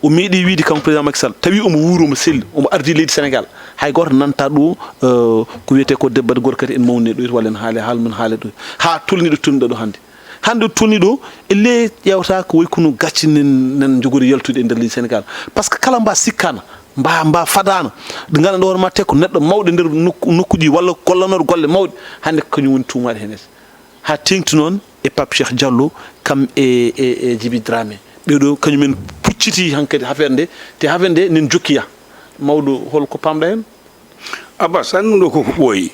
O meeɗi wiide kanko président Macky Sall, tawi omo wuuro, omo selli, omo ardi leydi Sénégal. Hay gooto nanta ɗo, eh, ko wiyetee ko debbate gorkati en mawni e ɗoyre, walla en haali haala mum haale ɗo. Haa tolni ɗo tolni ɗo hannde. Hannde tolni ɗo, elle ƴeewata ko wayi kono gacce nen, nen njogori yaltude e nder leydi Sénégal. Parce que kala mba sikkaana, mba mba fadaano, ɗe nganndanɗo hoore ma te ko neɗɗo mawɗo e nder nokku, nokkuuji walla gollanooɗo golle mawɗe, hannde ko kañum woni tuumaaɗo heen. Haa teeŋti noon e Pape Cheikh Diallo, kam e, e, e Djiby Dramé. Ɓeeɗo kañumen pucciti hankadi hafeere nde, te hafeere nde nen jokkiya. Mawɗo, hol ko paamɗa heen? Abbas, an ɗum ɗo koko ɓooyi.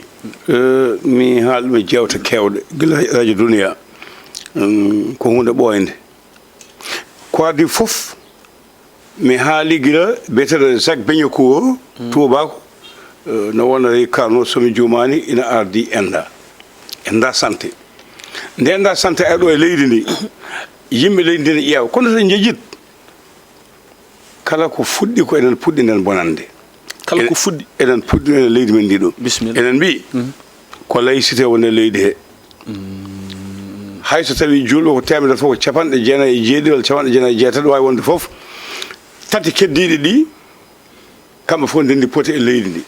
Eh, mi haali ɗum e jeewte keewɗe, gila radio Dunia. Mm, ko huunde ɓooynde. Ko adii fof, mi haali gila biyeteeɗo Jacques Beignecourt, tuubaako, eh, no wona rey Carnot, so mi juumaani, ina ardii enda. Enda santé. Nde enda santé ari ɗo e leydi ndi, yimɓe leydi ndi ne ƴeewa. Kono so njejit, kala ko fuɗɗi ko enen puɗɗi nden bonande. Kala ko fuɗɗi. Enen puɗɗi enen leydi men ndi ɗo. Bisimilla. Enen mbi, ko laïcité woni e leydi he. Hay so tawi juulɓe ko temedere fof, ko capanɗe jeenayi e jeeɗiɗi walla capanɗe jeenayi e jeetati, waawi wonde fof. Tati keddiiɗi ɗi, kamɓe fof ndendi poti e leydi ndi.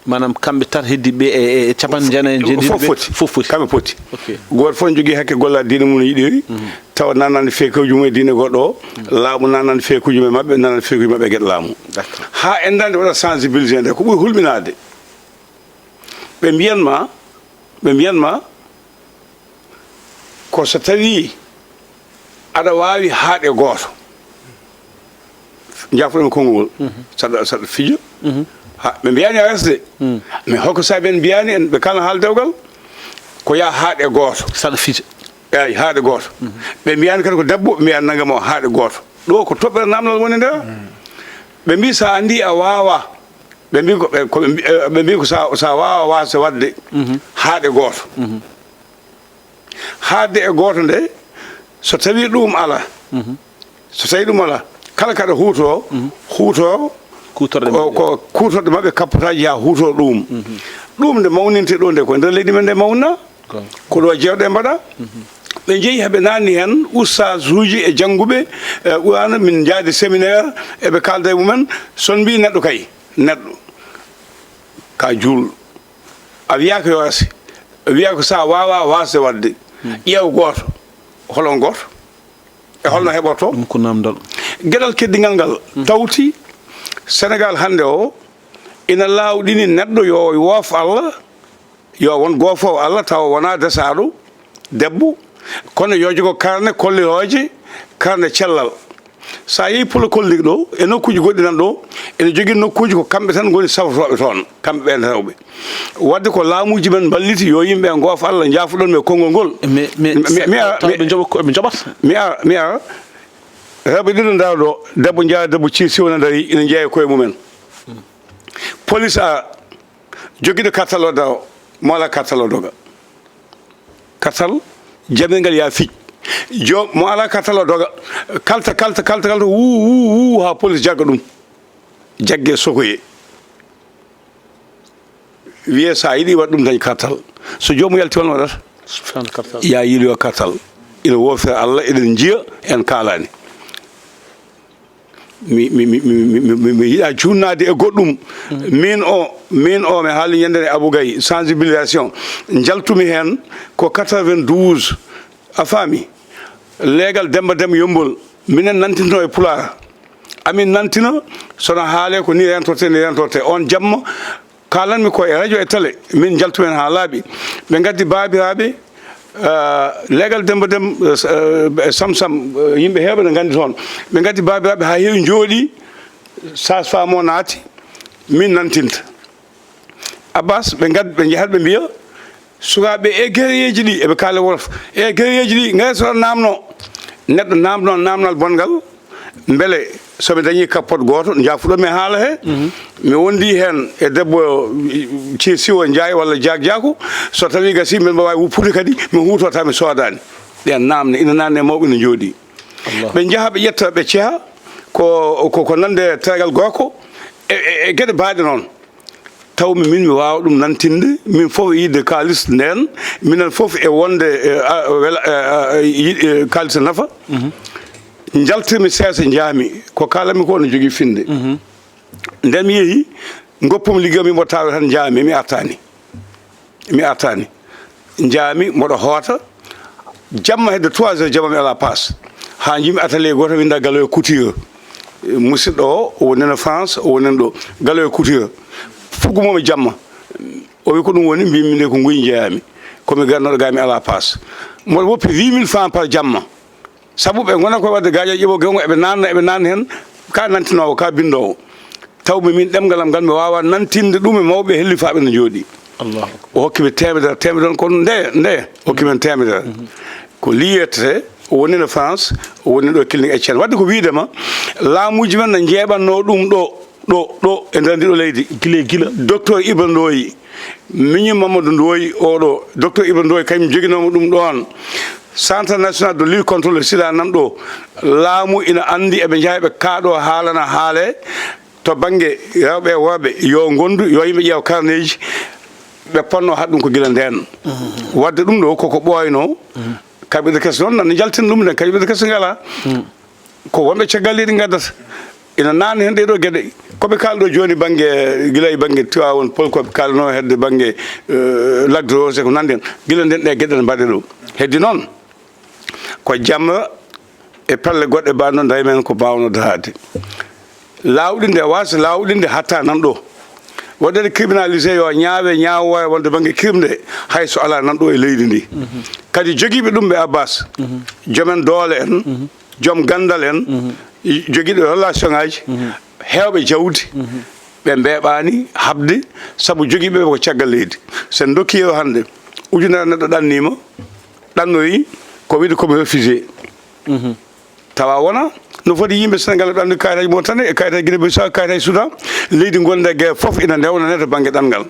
Maanaam kamɓe tati heddiiɓe e, e, e capanɗe jeenayi e jeeɗiɗi fof ɓe, foti. Fof foti. Kamɓe poti. Ok. Gooto fof ne jogii hakke golla diine mum no yiɗiri. Tawa nanani feekuuji mum e diine goɗɗo o. Laamu nanani feekuuji mum e maɓɓe, nanani feekuuji maɓɓe e geɗe laamu. D'accord. Haa enɗande waɗa sensibilisé nde, ko ɓuri hulɓinaade. Ɓe mbiyan ma, ɓe mbiyan ma, ko so tawi aɗa waawi haaɗe gooto. Jaafuɗo mi konngol ngol. Saɗa, saɗa fijo. Ha, ɓe mbiyaani a resde. Mais hol ko saabi en mbiyaani en, ɓe kala haala dewgal? Ko yaa haaɗe gooto. Saɗa fijo. Eeyi, haaɗe gooto. Ɓe mbiyaani kadi ko debbo, ɓe mbiyaani nannga mo haaɗe gooto. Ɗo ko toɓɓere naamnal woni nder. Ɓe mbii so a anndi a waawaa. Ɓe mbii ko, ɓe, ko ɓe mbi-, eh, ɓe mbii ko sa, sa waawaa waasde waɗde haaɗe gooto. Haaɗde e gooto nde, so tawii ɗum alaa, so tawii ɗum alaa, kala kaɗa huutoo, huutoo Kuutorɗe ko, maɓɓe. Ko kuutorɗe maɓɓe, kappotaaji haa huutoo ɗum. Ɗum nde mawninte ɗo nde, ko nder leydi men nde mawna, ko ɗo jeewɗe mbaɗa. Ɓe njehi heɓe naanni heen ustaasuuji e jannguɓe, e Qur'aana, min njaadi séminaire, eɓe kaalda e mumen, son mbii neɗɗo kay, neɗɗo, ka juulɗo. A wiyaaka yo wasi. A wiyaaka so a waawaa waasde waɗde. Ƴeew gooto. Holon gooto? E holno heɓorto? Ɗum ko naamndal. Geɗal keddigal ngal tawti Senegaal hannde o ina laawɗini neɗɗo yo woof Allah, yo won goofoowo Allah tawa wonaa desaaɗo debbo, kono yo jogo karne kollirooje, karne cellal. So a yehii Pulakol Ligue ɗo, e nokkuuji goɗɗi nan ɗo, ene jogii nokkuuji ko kamɓe tan ngoni safrotooɓe toon, kamɓe ɓeen rewɓe. Waɗde ko laamuuji men mballiti, yo yimɓe ngoof Allah, njaafuɗon mi e konngol ngol. Mais, mais, mi, mi ara, tawa mi, ɓe njoɓa ko, ɓe njoɓata. Mi ara, mi ara. Rewɓe ɗiɗo ndaar ɗo, debbo njaara debbo ci-, siwna ndarii, ina njeeya koye mumen. Police ara, jogiiɗo kartal o daro, mo alaa kartal o doga. Kartal, jamirgal ya fiij. Jo-, mo alaa kartal o doga. Kalta, kalta, kalta, kalta, wuu, wuu, wuu, haa police jagga ɗum. Jagge sokoye. Wiye so a yiɗi waɗ ɗum dañ kartal. So joomum yalti, holno waɗata? Sufnaan kartal. Ya yiiloyo kartal. Ina woofira Allah, eɗen njiya, en kaalaani. Mi, mi, mi, mi, mi, mi, mi yiɗaa juutnaade e goɗɗum. Min o, min o, mi haali ñande nde Abou Gaye, sensibilisation. Njaltumi heen ko quatre-vingt-douze. A faami? Leegal Demba Dem Yommbol. Minen nantinto e Pulaar. Amin nantina, so no haalee ko ni rentorte, ni rentorte. On jamma, kaalanmi ko e radio e télé, min njaltu heen haa laaɓi. Ɓe ngaddi baabiraaɓe, eh, leegal Demba Dem, eh, s-, eh, Sam Sam, eh, yimɓe heewɓe ne nganndi toon. Ɓe ngaddi baabiraaɓe haa heewi njooɗii, sage-femme o naati, min nantinta. Abbas, ɓe ngad-, ɓe njahat ɓe mbiya, sukaaɓe e guerrier ji ɗi, eɓe kaala wolof, e guerrier ji ɗi, ngari so ɗon naamno. Neɗɗo naamno naamnal bonngal, mbele so mi dañii kappot gooto, njaafuɗo mi haala he, mi wondi heen e debbo ci-, siwo Njaay walla Jaak Jaaku, so tawii gasii, mbeɗa waawi wuppude kadi, mi huuto tawa mi soodaani. Ɗen naamne, ina naamne mawɓe ina njooɗii. Allah. Ɓe njaha, ɓe ƴetta, ɓe ceha, ko, ko, ko nande teegal gorko, e, e, e geɗe baaɗe noon. Taw mi, min mi waawa ɗum nantinde, min fof e yiɗde kaalis ndeen, minen fof e wonde, e, a, wela, e, a, e, yi-, e, kaalis e nafa. Njaltirmi seesa, njaami. Ko kaalanmi ko no jogii finde. Nden mi yehi, ngoppumi liggey, mi mbottaaro tan, njaami, mi artaani. Mi artaani. Njaami, mboɗo hoota. Jamma hedde trois heures jamma, mi alaa paas. Haa njiimi atelier gooto, winnda Galoya Couture. Musidɗo o, o wonino France, o wonino ɗo Galoyo Couture. Fuggumooɓe jamma. O wi ko ɗum woni, mbimi nde ko nguy njeeyami. Ko mi garnoɗo ga mi ala paas. Mboɗo woppi huit mille francs par jamma. Sabu ɓe ngona koye wadde gaaƴa ƴeɓo gewngo, eɓe nanna, eɓe nanna heen ka nantinoowo, ka binndoowo. Tawmi min ɗemngal am ngal mi waawa nantinde ɗum e mawɓe hellifaaɓe no njooɗi. Allahu akbar. O hokki mi teemedere, teemedere on ko nde, nde hokki min teemedere. Ko liyete, o woni no France, o woni ɗo clinique Etienne. Wadde ko wiide ma, laamuuji men no njeeɓatnoo ɗum ɗo, ɗo, ɗo e nder ndiɗo leydi. Gila, gila. Docteur Ibra Ndoye, miñi Mamadou Ndoye oɗo, docteur Ibra Ndoye kañum joginoomo ɗum ɗoon. Centre national de lutte contre le sida nan ɗo, laamu ina anndi eɓe njaha ɓe kaaɗo haalana haale to bannge rewɓe e worɓe yo ngondu, yo yimɓe ƴeew karneeji, ɓe ponno haɗ ɗum ko gila ndeen. Wadde ɗum ɗo koko ɓooyno, kaɓirɗe kese noon nana njaltina ɗum nden, kaɓirɗe kese ngala. Ko wonɓe caggal leydi ngaddata. Ina naani heen ɗee ɗoo geɗe. Ko ɓe kaali ɗoo jooni bannge, gila e bannge Tiwaawoon Pol, ko ɓe kaalnoo hedde bannge, eh, Lac de Rose e ko nanndi heen. Gila nden ɗee geɗe ne mbaɗe ɗoo. Heddi noon, ko jamma e pelle goɗɗe mbaɗno ndawi men ko mbaawno daraade. Laawɗinde, waasde laawɗinde hatta nan ɗoo. Waɗeede criminalisé yo ñaawe, ñaawoore wonde bannge kirmde, hay so alaa nan ɗoo e leydi ndi. Kadi jogiiɓe ɗum ɓe Abbas, jomen doole en, joom ganndal en, jogiiɓe relation ngaji, heewɓe jawdi, ɓe mbeeɓaani haɓde, sabu jogiiɓe ɓe ko caggal leydi. So en ndokki yeru hannde, ujunere neɗɗo ɗanniima, ɗannoyi ko wiide ko mi réfugié. Tawa wona no foti yimɓe Sénégal ɓe ɗanndi kayitaji Mauritanie e kayitaji Guinée Bissau, kayitaji Soudan, leydi ngonde guerre fof ina ndewnane to bannge ɗanngal.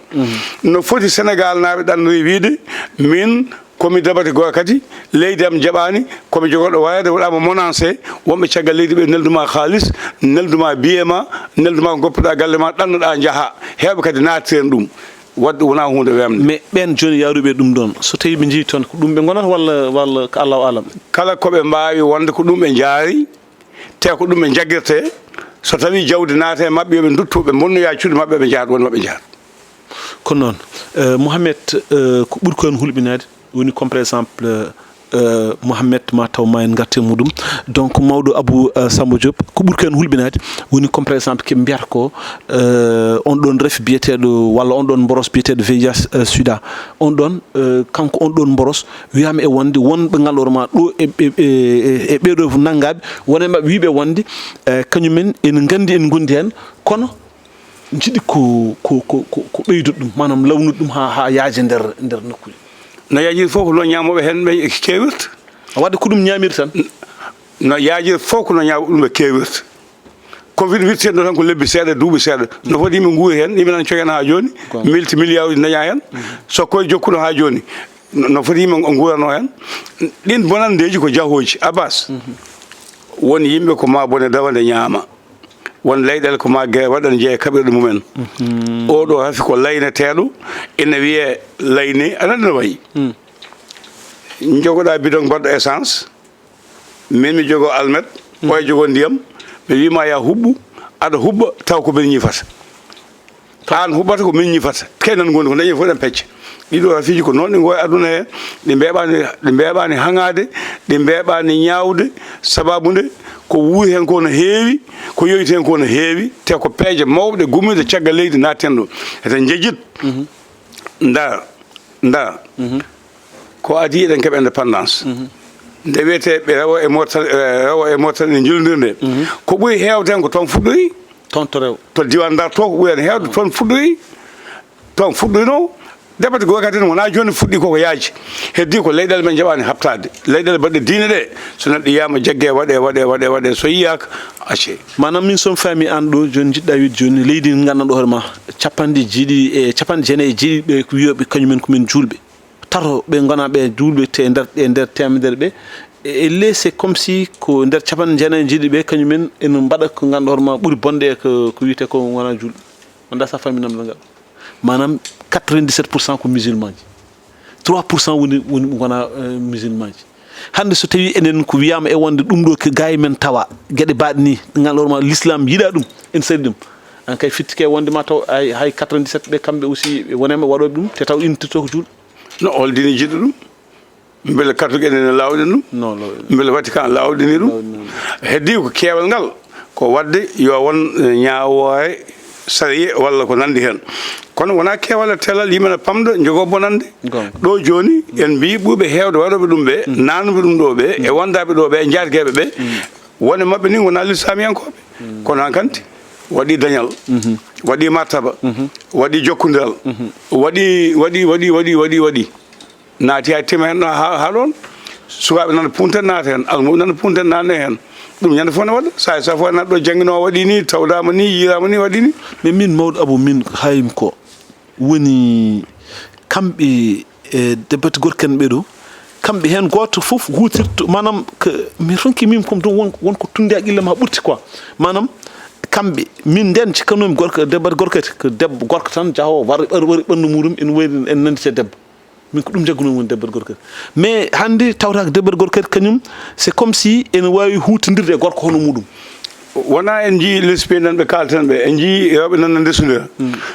No foti Sénégal naaɓe ɗannoyi wiide min komi dabati goya kadi, leydi am jaɓaani, komi jogorɗo wayde, waɗaama menacé, wonɓe caggal leydi ɓe nelduma kaalis, nelduma biye ma, nelduma ko goppuɗa galle ma, ɗannoɗa njaha, heewɓe kadi naatiri heen ɗum. Waɗde wonaa huunde weemde. Mais ɓeen jooni yaaruɓe ɗum ɗoon, so tawii ɓe njii toon, ko ɗum ɓe ngonata walla, walla ko Allahu aalam? Kala ko ɓe mbaawi wonde ko ɗum ɓe njaari, te ko ɗum ɓe njaggirtee. So tawii jawdi naata e maɓɓe, yo ɓe nduttu, ɓe mbonnoya cuuɗi maɓɓe, ɓe njahat woni maɓɓe njahat. Ko noon, eh, Mohamed, eh, ko ɓuri ko heen hulɓinaade woni comme par exemple, eh, Mohamed ma taw ma en ngarte muɗum. Donc mawɗo Abou, eh, Samba Diop, ko ɓuri ko heen hulɓinaade woni comme par exemple ke mbiyata ko, eh, on ɗoon ref biyeteeɗo walla on ɗoon mboros biyeteeɗo V I H, eh, sida. On ɗoon, eh, kanko on ɗoon mboros wiyaama e wonde wonɓe ngal ɗoor ma ɗo e, e, e, e ɓeeɗo nanngaaɓe wona e maɓɓe wiiɓe wonde, eh, kañumen ene nganndi en ngondi heen kono njiɗi ko, ko, ko, ko, ko ɓeydude ɗum, maanaam lawnude ɗum haa, haa yaaja nder, nder nokkuuji. No yaajiri fof ko no ñaamooɓe heen ɓe keewirta. Wadde ko ɗum ñaamiri tan. No yaajiri fof ko no ñaaw ɗum ɓe keewirta. Covid wirti heen ɗo tan ko lebbi seeɗa, duuɓi seeɗa. No foti yimɓe nguuri heen, yimɓe nana cogen haa jooni, milti milliard uji daña heen. So koye jokkuno haa jooni, no, no foti yimɓe nguurano heen. Ɗin bonanndeeji ko jahooji. Abbas, won yimɓe ko ma bone dawa nde ñaama. Won leyɗeele ko ma gere waɗa ne jeeya kaɓirɗe mumen. Oɗo rafi ko layneteeɗo, ina wiyee layne, aɗa anndi no wayi. Jogoɗa bidon baɗɗo essence, min mi jogo almet, oya jogo ndiyam, mi wiima ya huɓɓu, aɗa huɓɓa, taw ko min ñifata. Aan huɓɓata ko min ñifata. Kay nan ngondi ko dañi fof ɗen pecce. Ɗiɗo rafiiji ko noon ɗi ngoya aduna he, ɗi mbeeɓaani, ɗi mbeeɓaani haŋaade, ɗi mbeeɓaani ñaawde, sababu nde ko wuuri heen ko no heewi, ko yoyti heen ko no heewi, te ko peeje mawɗe gummiiɗe caggal leydi natten ɗo. Ete njejjit, ndar, ndar. Ko adii eɗen keɓa indépendance. Nde wiyetee ɓe rewo e Mauritanie, eh, rewo e Mauritanie ne njilondirde. Ko ɓuri heewde heen ko toon fuɗɗoyi. Toon to rewo. To diiwaan Ndar to ko ɓuri heen heewde toon fuɗɗoyi. Toon fuɗɗoyno. Debate goo kadi wonaa jooni fuɗɗi koko yaaji. Heddii ko leyɗeele men njaɓaani haɓtaade. Leyɗeele baɗɗe diine ɗe, so neɗɗo yiyaama jaggee, waɗee, waɗee, waɗee, waɗee. So yiyaaka, accee. Maanaam min so mi faamii aan ɗo jooni njiɗɗaa wiide jooni leydi ndi nganndanɗo hoore ma capanɗe jeeɗiɗi e capanɗe jeenayi e jeeɗiɗi ɓe ko wiyooɓe kañumen ko men juulɓe. Tato ɓe ngona ɓe juulɓe te nder, e nder teemedere ɓe. E, e les c'est comme si ko nder capanɗe jeenayi e jeeɗiɗi ɓe kañumen ene mbaɗa ko nganndanɗo hoore ma ɓuri bonde e ko, ko wiyetee ko wonaa juulɓe. Wonda sa faamii namdal ngal. Maanaam quatre-vingt-dix-sept pour cent ko musulman ji. Trois pour cent woni, woni wonaa, eh, musulman ji. Hannde so tawii enen ko wiyaama e wonde ɗum ɗo ko gaa e men tawa geɗe baaɗe ni, nganndanɗo hoore ma l'islam yiɗaa ɗum, en sari ɗum. Aan kay fittike wonde ma taw hay, hay quatre-vingt-dix-sept ɓe kamɓe aussi ɓe wonema waɗooɓe ɗum, te taw intirto ko juulɓe. No hol diine jiɗɗo ɗum? Mbele catholique enen ne laawɗini ɗum? Non, laawɗini. Mbele Vatican laawɗini ɗum? Laawɗini ɗum. Heddii ko keewal ngal ko waɗde yo won, eh, ñaawoore sariya walla ko nanndi heen. Kono wonaa keewal e teelal, yimɓe na pamda, njogoo bonannde. Goonga. Ɗo jooni, en mbiyi ɓurɓe heewde waɗooɓe ɗum ɓe, naannuɓe ɗum ɗo ɓe, e wondaaɓe ɗo ɓe, e njaatgeeɓe ɓe, won e maɓɓe ni wonaa lislaamiyankooɓe. Kono han kanti, waɗi dañal, waɗi martaba, waɗi jokkondiral, waɗi, waɗi, waɗi, waɗi, waɗi, waɗi. Naati hay tima heen ɗo haa, haa ɗoon. Sukaaɓe nana punten naata heen, almuɓe nana punten naatne heen. Ɗum ñande fof ne waɗa. Saa e saa fof naat ɗo jannginoowo waɗi ni, tawdaama ni, yiiraama ni, waɗi ni. Mais min, Mawɗo Abou, min hayim ko woni kamɓe e debate gorko en ɓe ɗo, kamɓe heen gooto fof huutirto, maanaam, ko mi ronki min comme ɗum won, won ko tunndi haqqille ma ɓurti quoi. Maanaam, kamɓe, min nden cikkanoomi gorko, debate gorko, ko debbo gorko tan jahoowo, wari, wari, wari ɓanndu muɗum, ene wayri en nanndi e debbo. Min ko ɗum njaggunoo woni debbo e gorko. Mais hannde tawata ko debbo e gorko kañum, c'est comme si ene waawi huutondirde e gorko hono muɗum. Wonaa en njiyii lesbian nan ɓe kaalten ɓe, en njiyii rewɓe nan no ndesondira.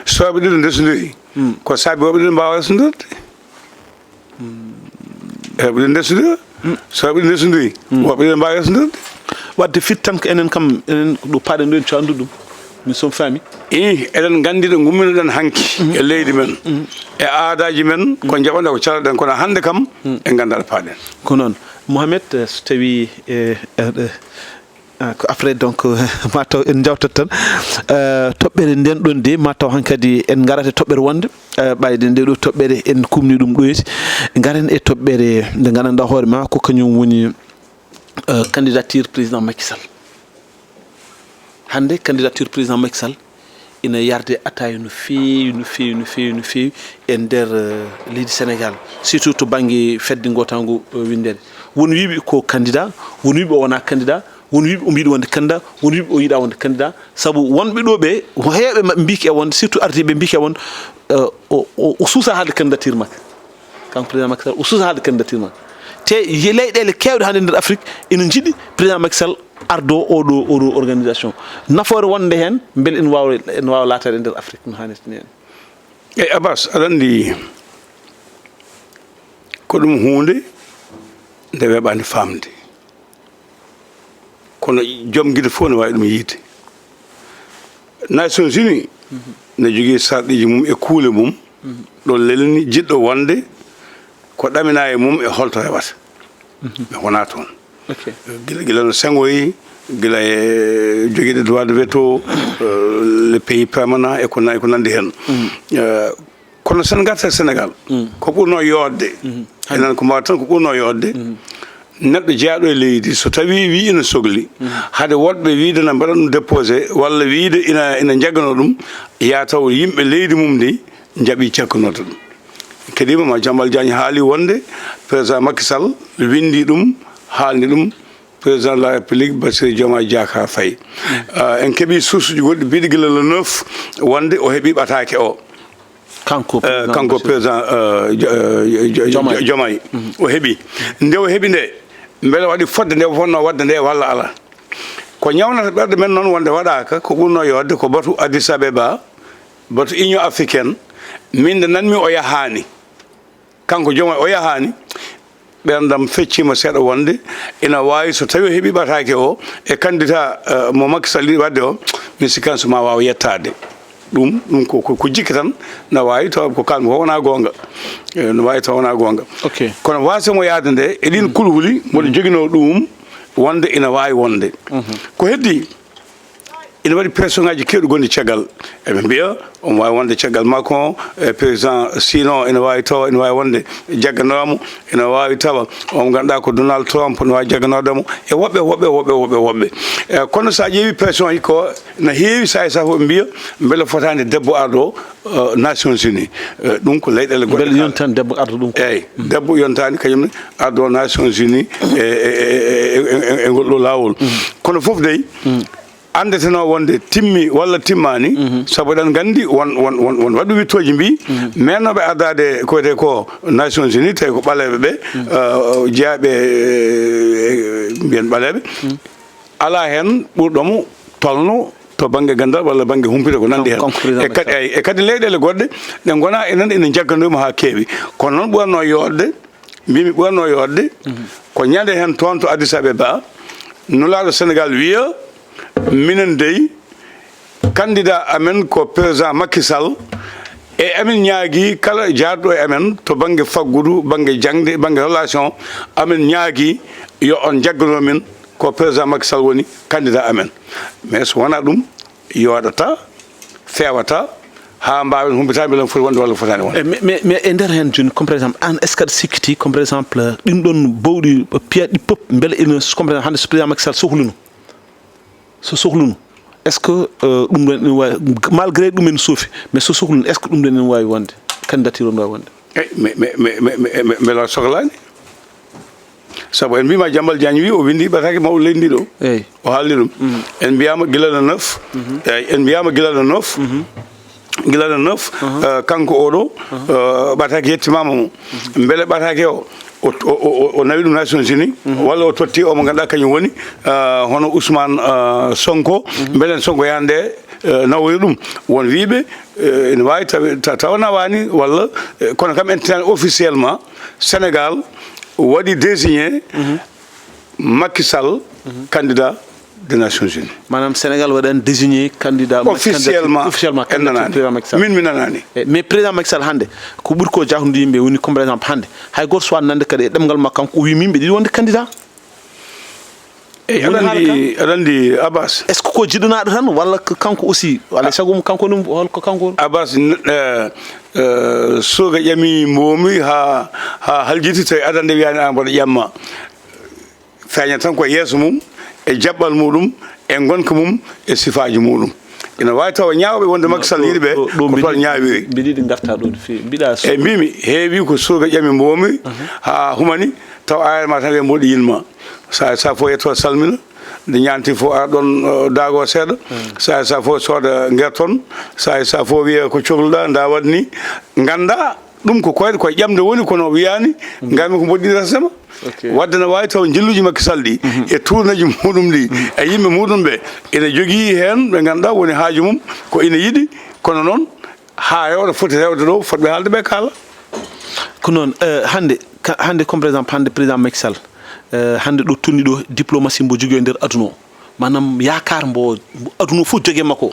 Sukaaɓe ɗiɗo ndesondiri. Ko saabi rewɓe ɗiɗo mbaawa resondirde. Rewɓe ɗiɗo ndesondira. Sukaaɓe ɗiɗo ndesondiri. Rewɓe ɗiɗo mbaawa resondirde. Waɗde firti tan ko enen kam, enen ko ɗo paaɗen ɗo en caandu ɗum. Min somi faami. Ii, eɗen nganndi ɗo ngumminoɗen hanki e leydi men, e aadaaji men, ko njaɓanɗe ko calaɗen, kono hannde kam, en nganndaa ɗo paaɗen. Ko noon. Mohamed, eh, so tawii, eh, eh, eh, ah, ko après, donc, ma taw en njawtat tan. Eh, toɓɓere nden ɗon de, ma taw hankadi en ngarat e toɓɓere wonde, eh, ɓayde nde ɗo toɓɓere en kumni ɗum ɗoyti. Ngaren e toɓɓere nde nganndanɗaa hoore ma ko kañum woni, eh, candidature président Macky Sall. Hannde, candidature président Macky Sall ina yarde ataaya no feewi, no feewi, no feewi, no feewi e nder, eh, leydi Sénégal, surtout to bannge fedde ngootaango, eh, winndere. Won wiiɓe ko candidat, won wiiɓe o wonaa candidat, won wiiɓe o mbiɗo wonde candidat, won wiiɓe o yiɗaa wonde candidat. Sabu wonɓe ɗo ɓe, heewɓe maɓɓe mbiki e wonde, surtout ardiiɓe mbiki e wonde, eh, o, o, o suusa haalde candidature makko. Kanko président Macky Sall, o suusa haalde candidature makko. Te ye-, leyɗeele keewɗe hannde nder Afrique ina njiɗi président Macky Sall ardo oɗo, oɗo organisation. Nafoore wonde heen, mbele ene waawa, ene waawa laataade e nder Afrique no haanirta ni heen. Eyi, Abbas, aɗa anndi ko ɗum huunde nde weeɓaani faamde. Kono joom gite fof ne waawi ɗum yiide. Nations Unies ne jogii sarɗiiji mum e kuule mum, ɗo lelni jiɗɗo wonde ko ɗaminaa e mum e holto rewata. Mais wonaa toon. Ok. Gila, gila no Senghor yi, gila e jogiiɗo droit de veto, euh, les pays permanents e ko na-, e ko nanndi heen. Euh, kono sen ngarta e Sénégal, ko ɓurnoo yooɗde, enen ko mbaawata tan ko ɓurnoo yooɗde, neɗɗo jeyaaɗo e leydi, so tawii wii ina sokli, hade woɗɓe wiide na mbaɗa ɗum déposé, walla wiide ina, ina njagganoo ɗum, yaa taw yimɓe leydi mum ndi njaɓi cakkanorde ɗum. Kadi Mama Jamal Diagne haali wonde président Macky Sall winndi ɗum, haalni ɗum président de la République Bassirou Diomaye Diakhar Faye. Ah, en keɓi source uji goɗɗi mbiɗi gila le neuf wonde o heɓi ɓataake o. Kanko Eh, président kanko Bassirou. Président, eh, Jo-, eh, Jo-, Jo-, Diomaye. Diomaye. O heɓi. Nde o heɓi nde, mbele waɗi fodde nde o fotnoo waɗde nde walla alaa? Ko ñawnata ɓerɗe men noon wonde waɗaaka, ko ɓurnoo yooɗde ko batu Addis Abeba, batu Union Africaine, min nde nanmi o yahaani. Kanko Diomaye o yahaani, ɓerndam fecciima seeɗa wonde ina waawi so tawii o heɓii ɓataake o e candidat, eh, mo Macky Sall yiɗi waɗde o, mi sikkan so ma waaw yettaade. Ɗum, ɗum ko, ko, ko jikke tan, na waawi taw ko kalmi ko wonaa goonga. Eh, no waawi taw wonaa goonga. Ok. Kono waasde mo yahde nde, e ɗiin kulhuli, mboɗo joginoo ɗum wonde ina waawi wonde. Ko heddii, ina waɗi pression ŋaaji keewɗi gonɗi caggal. Eɓe mbiya omo waawi wonde caggal Macron, e président, sinon ina waawi tawa, ina waawi wonde jagganooma, ina waawi tawa omo ngannduɗaa ko Donald Trump, ina waawi jagganoode mo, e woɓɓe, woɓɓe, woɓɓe, woɓɓe, woɓɓe. E, kono so a ƴeewi pression aji ko na heewi, saa e saa fof ɓe mbiya mbele fotaani debbo arɗo, eh, Nations Unies. Eh, ɗum ko leyɗeele goɗɗe. Mbele kala. Yontaani debbo arɗo ɗum ko. Eeyi, debbo yontaani kañum ne arɗo Nations Unies e, e, e, e, e, e ngol ɗo laawol. Kono fof dey, anndetenoo wonde timmi walla timmaani, sabu eɗen nganndi won, won, won, won waɗɓe wittooji mbii, meeɗnooɓe ardaade ko wiyetee ko Nations Unies, tawi ko ɓaleeɓe ɓe, eh, jeyaaɓe, eh, mbiyen ɓaleeɓe, alaa heen ɓurɗo mo tolno to bannge ganndal walla bannge humpito ko nanndi heen. Kanko président E kadi, Macky Sall. Eyi, e kadi leyɗeele goɗɗe ɗe ngonaa enen ene njagganoo mo haa keewi. Kono noon ɓurannoo yooɗde, mbimi ɓurannoo yooɗde, ko ñande heen toon to Addis Abeba, nulaaɗo Sénégal wiya, Minen dey, candidat amen ko président Macky Sall. E amin ñaagii kala jaarɗo e amen to bannge faggudu, bannge jaŋde, bannge relation, amin ñaagii yo on njagganoo min, ko président Macky Sall woni candidat amen. Mais so wonaa ɗum, yooɗata, feewata, haa mbaawen humpitaade mbele foti wonde walla fotaani wonde. E mais mais mais e nder heen jooni, comme par exemple, aan, est ce que aɗa sikkiti, comme par exemple, ɗin ɗoon bawɗi piyaɗi ɗi pop, mbele ina, comme par exemple, hannde so président Macky Sall sohluno, so sohluno, est ce que, euh, ɗum ɗoon ene waawi, malgré ɗum en soofi, mais so sohluno, est ce que ɗum ɗoon ene waawi wonde, candidature o ne waawi wonde? Eyi, mais mais mais mais mais mais la sohlaani. Sabu en mbiima Jammbal Jaañ wi o winndi ɓataake mawɗo leydi ndi ɗo. Eyi. O haalni ɗum. En mbiyaama gila le neuf. Eyi, en mbiyaama gila le neuf. Gila le neuf, eh, kanko oɗo, eh, ɓataake yettimaama mo. Mbele ɓataake o, o o- o- o nawi ɗum Nations Unies, walla o totti o mo ngannduɗaa kañum woni, eh, hono Ousmane, eh, Sonko. Mbele Sonko yaande, eh, nawoyi ɗum. Won wiiɓe, eh, ene waawi tawi ta- tawa nawaani walla, eh, kono kam en tinaani officiellement Sénégal waɗi désigné Macky Sall candidat des Nations Unies. Maanaam, Sénégal waɗani désigné candidat Macky- Officiellement, officiellement en candidat nanaani. Président Macky Sall. Min mi nanaani. E mais président Macky Sall hannde, ko ɓuri ko jahnude yimɓe woni, comme par exemple, hannde hay gooto suwaani nande kadi e ɗemngal makko kanko, o wi min mbiɗa yiɗi wonde candidat. Eyi, aɗa anndi, aɗa anndi, Abbas. Est ce que ko jiɗanaaɗo tan, walla ko kanko aussi, alaa e sago mum, kanko ɗum, hol ko kanko woni? Abbas, n- eh, eh, surga ƴami mboomi haa haa haljiti, tawi adannde wiyaani aan mboɗo ƴamma. Feeña tan ko yeeso mum, e jaɓɓal muɗum, e ngonka mum, e sifaaji muɗum. Ina waawi tawa ñaawɓe wonde Macky Sall yiɗi ɓe, ko toon ñaawi. Mbiɗa yiɗi ngarta ɗo no feewi. Mbiɗa so- Eyi, mbimi, heewi ko surga ƴami mboomi haa humani, taw ayre ma tan wiya mboɗo yiɗma. Sa sa fof yetto salmina, nde ñaanti fof ara ɗon, eh, daago seeɗa. Sa sa fof sooda ngerton. Sa sa fof wiya ko cohluɗa, nda waɗ ni. Ngannda ɗum ko koyɗe, koye ƴamde woni, kono wiyaani, ngami ko mboɗɗi resde ma. Ok. Wadde na waawi taw njilluuji Macky Sall ɗi, e tournéeji muɗum ɗi, e yimɓe muɗum ɓe, ene jogii heen ɓe ngannduɗaa woni haaju mum, ko ene yiɗi, kono noon haa hewta foti rewde ɗo, fotɓe haalde ɓe kaala. Ko noon, eh, hannde, ka- hannde, comme par exemple, hannde président Macky Sall, eh, hannde ɗo tolni ɗo, diplomatie mbo jogii e nder aduna o, maanaam yaakaar mbo, mbo aduna o fof jogii e makko,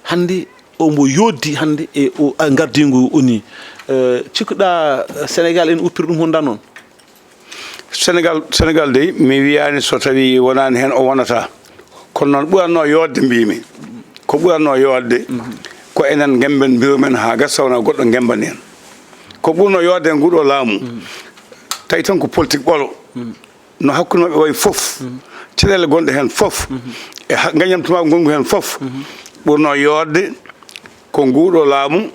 hannde o mbo yooɗdi hannde e o, a, ngardiingu o nii. Eh, cikkuɗaa, eh, Sénégal ene uppira ɗum honɗaa noon? Sénégal, Sénégal dey, mi wiyaani so tawi wonaani heen o wonata. Kono noon ɓuratnoo yooɗde, mbimi. Ko ɓuratnoo yooɗde, ko enen ngemben mbiru men haa gasa, wona goɗɗo ngemban en. Ko ɓurnoo yooɗde e nguɗo laamu, tawi tan ko politique ɓolo. No hakkunde maɓɓe wayi fof, caɗeele gonɗe heen fof, e ha- ngañamtumaagu ngongu heen fof, ɓurnoo yooɗde ko nguɗo laamu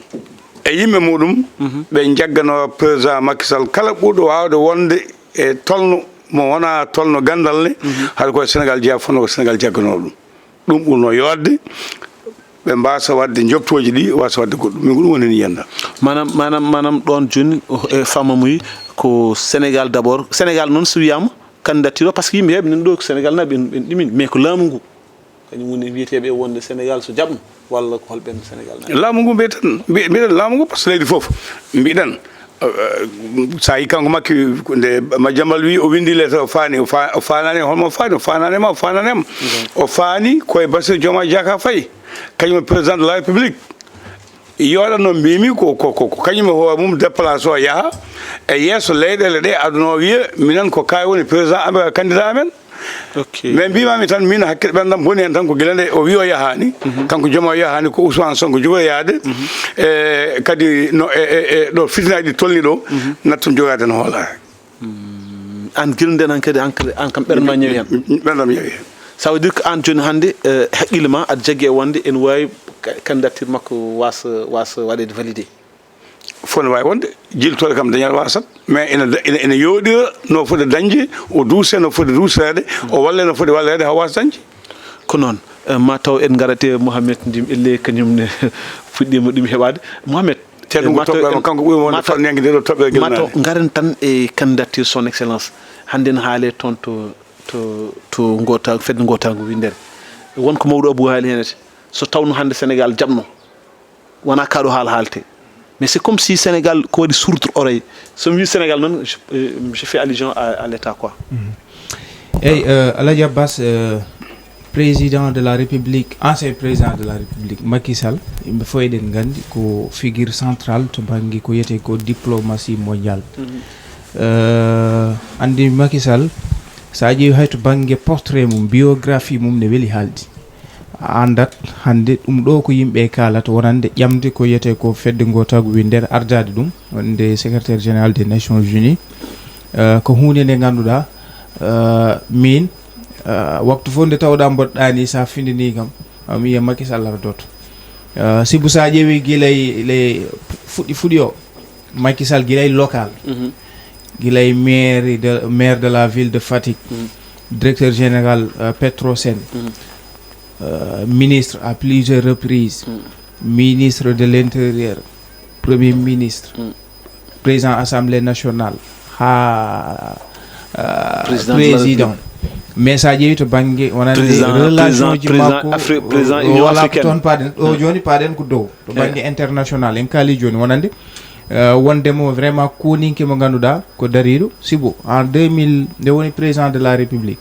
e yimɓe muɗum, ɓe njagganoo président Macky Sall, kala ɓurɗo waawde wonde e tolno mo wona tolno ganndal ne, haɗa koye Sénégal jeyaa, fotnoo ko Sénégal jagganoo ɗum. Ɗum ɓurnoo yooɗde, ɓe mbaasa waɗde njoɓtooji ɗi, waasa waɗde goɗɗum. Min ko ɗum woni heen yiyannda. Maanaam, maanaam, maanaam ɗoon jooni, o- e faamamuy ko Sénégal d'abord. Sénégal noon so wiyaama candidature o, par ce que yimɓe heewɓe nan ɗo ko Sénégal naaɓe en, en ɗumin, mais ko laamu ngu. Kañum woni wiyeteeɓe wonde Sénégal so jaɓno, walla ko hol ɓen Sénégal naaɓe? Laamu ngu mbiyeten, mbi- mbiɗen laamu ngu, par ce que leydi fof mbiɗen, eh, eh, so a yii kanko Makki, nde Madiambal wi o winndi lettre, o faani, o fa- o faanaani, holmo faani, o faanaani ma, o faanaani ma. O faani ko e Bassirou Diomaye Diakhar Faye, kañum e président de la République. Yooɗa no mbimi ko, ko, ko, ko kañum e hoore mum déplacé o yaha e yeeso leyɗeele ɗe, aduna o wiya minen ko kaari woni président amen, candidat amen. Ok. Mais mbimami tan, min hakkille ɓerdam boni hen tan, ko gila nde o wi o yahani, kanko jooma o yahani, ko Ousmane Sonko jogoyi yaade. E kadi no e, e, e ɗo fitinaji ɗi tolni ɗo, nattum jogaade no hoolare. An gila nden han kadi, an kadi, an kam ɓerdam ma ñawi hen. Ɓerdam ñawi hen. Ça veut dire que an joni hande, eh, haqqille ma aɗa jaggi e wonde ene wawi ka- candidature makko wasa, wasa waɗede validé? Fof ne wawi wonde, jiltore kam dañal wasat, mais ene da- ene, ene yooɗira no foti dañde, o duuse no foti duuseede, o walle no foti walleede, haa wasa dañde. Ko noon, eh, ma taw en ngarate Mohamed Ndim Elle, kañum ne fuɗɗima ɗum heɓaade. Mohamed, ceerno, eh, ko ma taw toɓɓere en- kanko ɓuri wonde ma taw- fanniyanke nde ɗo toɓɓere ma taw Guelnaari. Ngaren tan e candidature son excellence. Hannde ne haale toon to, to, to Ngota-, fedde Ngotangu Winndere. Won ko mawɗo Abou haali heen ete. So tawno hannde Sénégal jaɓno, wona kaɗo haala haalte. Mais c'est comme si Sénégal ko waɗi sourd oreille. So mi wi Sénégal noon, je, euh, je fais allusion à, à l'État, quoi. Mhm. Eyyi, euh, Alhaji Abbas, euh, Président de la République, ancien président de la République, Macky Sall, yimɓe fof eɗen nganndi ko figure central to bannge ko wiyetee ko diplomatie mondiale. Euh, anndi Macky Sall, so a ƴeewi hay to bannge portrait mum, biographie mum ne weli haalde. A anndat hannde ɗum ɗo ko yimɓe kaalata wonande ƴamde ko wiyetee ko fedde ngoo tagu wi nder ardaade ɗum, wonde secrétaire général des Nations Unies. Euh, ko huunde nde ngannduɗaa, euh, min, euh, waktu fof nde tawɗaa mboɗɗaa ni, so a findinii kam, a wiya Macky Sall ardoto. Euh, sibu so a ƴeewi gila e le fuɗɗi, fuɗɗi o, Macky Sall gila e local, gila e maire de, maire de la ville de Fatick, directeur général, euh, Petrosen, euh, ministre à plusieurs reprises, ministre de l'Intérieur, Premier ministre, président Assemblée nationale, haa, euh, Président de la président. Mais so a ƴeewi to bannge wonande Président, relation président, ji président makko, Afri-, président o- Union wala ko africaine. Toon paaɗen ɗo jooni, paaɗen ko dow to bannge international, en kaali jooni wonande, euh, wondemo vraiment koninke mo ngannduɗaa ko dariiɗo sibu en deux mille nde woni président de la République,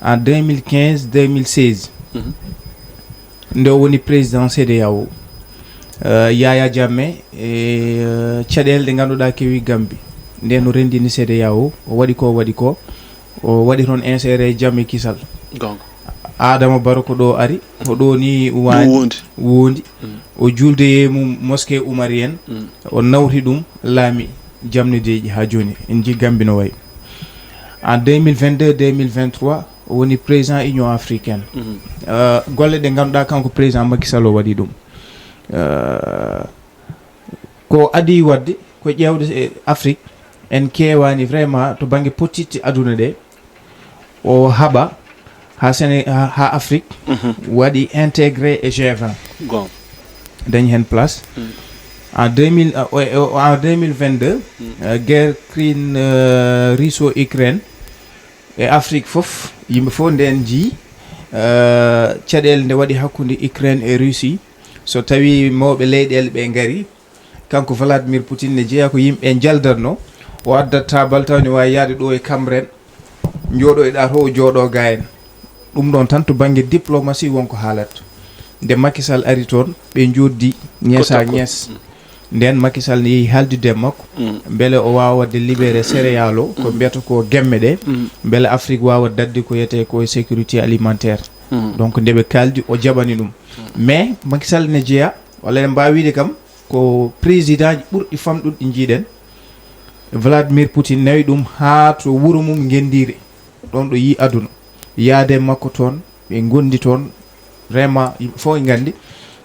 en deux mille quinze, deux mille seize, nde o woni président CEDEAO, euh, Yaya Jammeh e, euh, caɗeele ɗe ngannduɗaa kewi Gambie, nden o renndini CEDEAO, o waɗi ko o waɗi ko, o waɗi toon inséré jam e kisal. Goonga. Adama Barrow ko ɗo ari, ko ɗo ni uwaani, Wondi. Wondi. O julde e mum mosquée Oumarienne, o nawti ɗum laami jamnideeji haa jooni. En njii Gambie no wayi. En deux mille vingt-deux, deux mille vingt-trois, o woni président Union africaine. Euh, golle ɗe ngannduɗaa kanko président Macky Sall o waɗi ɗum. Euh, ko adii waɗde ko ƴeewde e Afrique, en keewaani vraiment to bannge pottitte aduna ɗe, o haɓa haa Séné-, haa, haa Afrique waɗi intégré e G vingt. Goonga. Dañi heen place. En deux mille, euh, o- o- en deux mille vingt-deux, euh, guerre Ukraine, euh, russo-ukraine e Afrique fof, yimɓe fof nden njii, euh, caɗeele nde waɗi hakkunde Ukraine e Russie. So tawi mawɓe leyɗeele ɓe ngari, kanko Vladimir Poutine ne jeyaa ko yimɓe njaldatno, o addat taabal taw ne waawi yaade ɗo e Cambérène, njooɗoyɗaa to o jooɗo gayen. Ɗum ɗon tan to bannge diplomatie won ko haalat. Nde Macky Sall ari toon, ɓe njoddi ŋeesa Ko takko. Ŋees. Nden Macky Sall ne yehi haaldude e makko, mbele o waawa waɗde libéré céréales o, ko mbiyata ko gemme ɗe, mbele Afrique waawa daɗde ko wiyetee ko sécurité alimentaire. Donc nde ɓe kaaldi, o jaɓani ɗum. Mais Macky Sall ne jeyaa, walla eɗen mbaawi wiyde kam, ko président ji ɓurɗi famɗude ɗi njiiɗen. Vladimir Poutine nawi ɗum haa to wuro mum Ngendiire, ɗon ɗo yii aduna. Yaade makko toon, ɓe ngondi toon, vraiment, yimɓe fof e nganndi,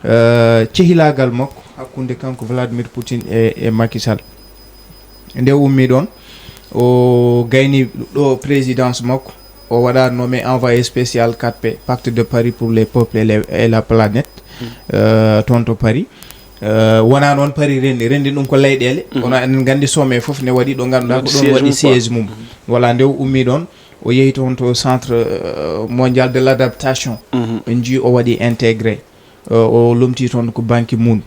euh, cehilaagal makko hakkunde kanko Vladimir Poutine e, e Macky Sall. Nde o ummi ɗon, o gayni ɗo présidence makko, o waɗa nommé envoyé spécial quatre P, Pacte de Paris pour les peuples et, les- et la planète, euh, toon to Paris. Euh, wona noon Paris renndi, renndi ɗum ko leyɗeele, kono eɗen nganndi sommet fof ne waɗi ɗo ngannduɗaa ko ɗon Siège waɗi mum, quoi. Siège mum. Voilà, nde o ummi ɗon, o yehi toon to Centre, euh, Mondial de l'Adaptation. En njii o waɗi intégré, euh, o lomti toon ko Ban Ki-moon.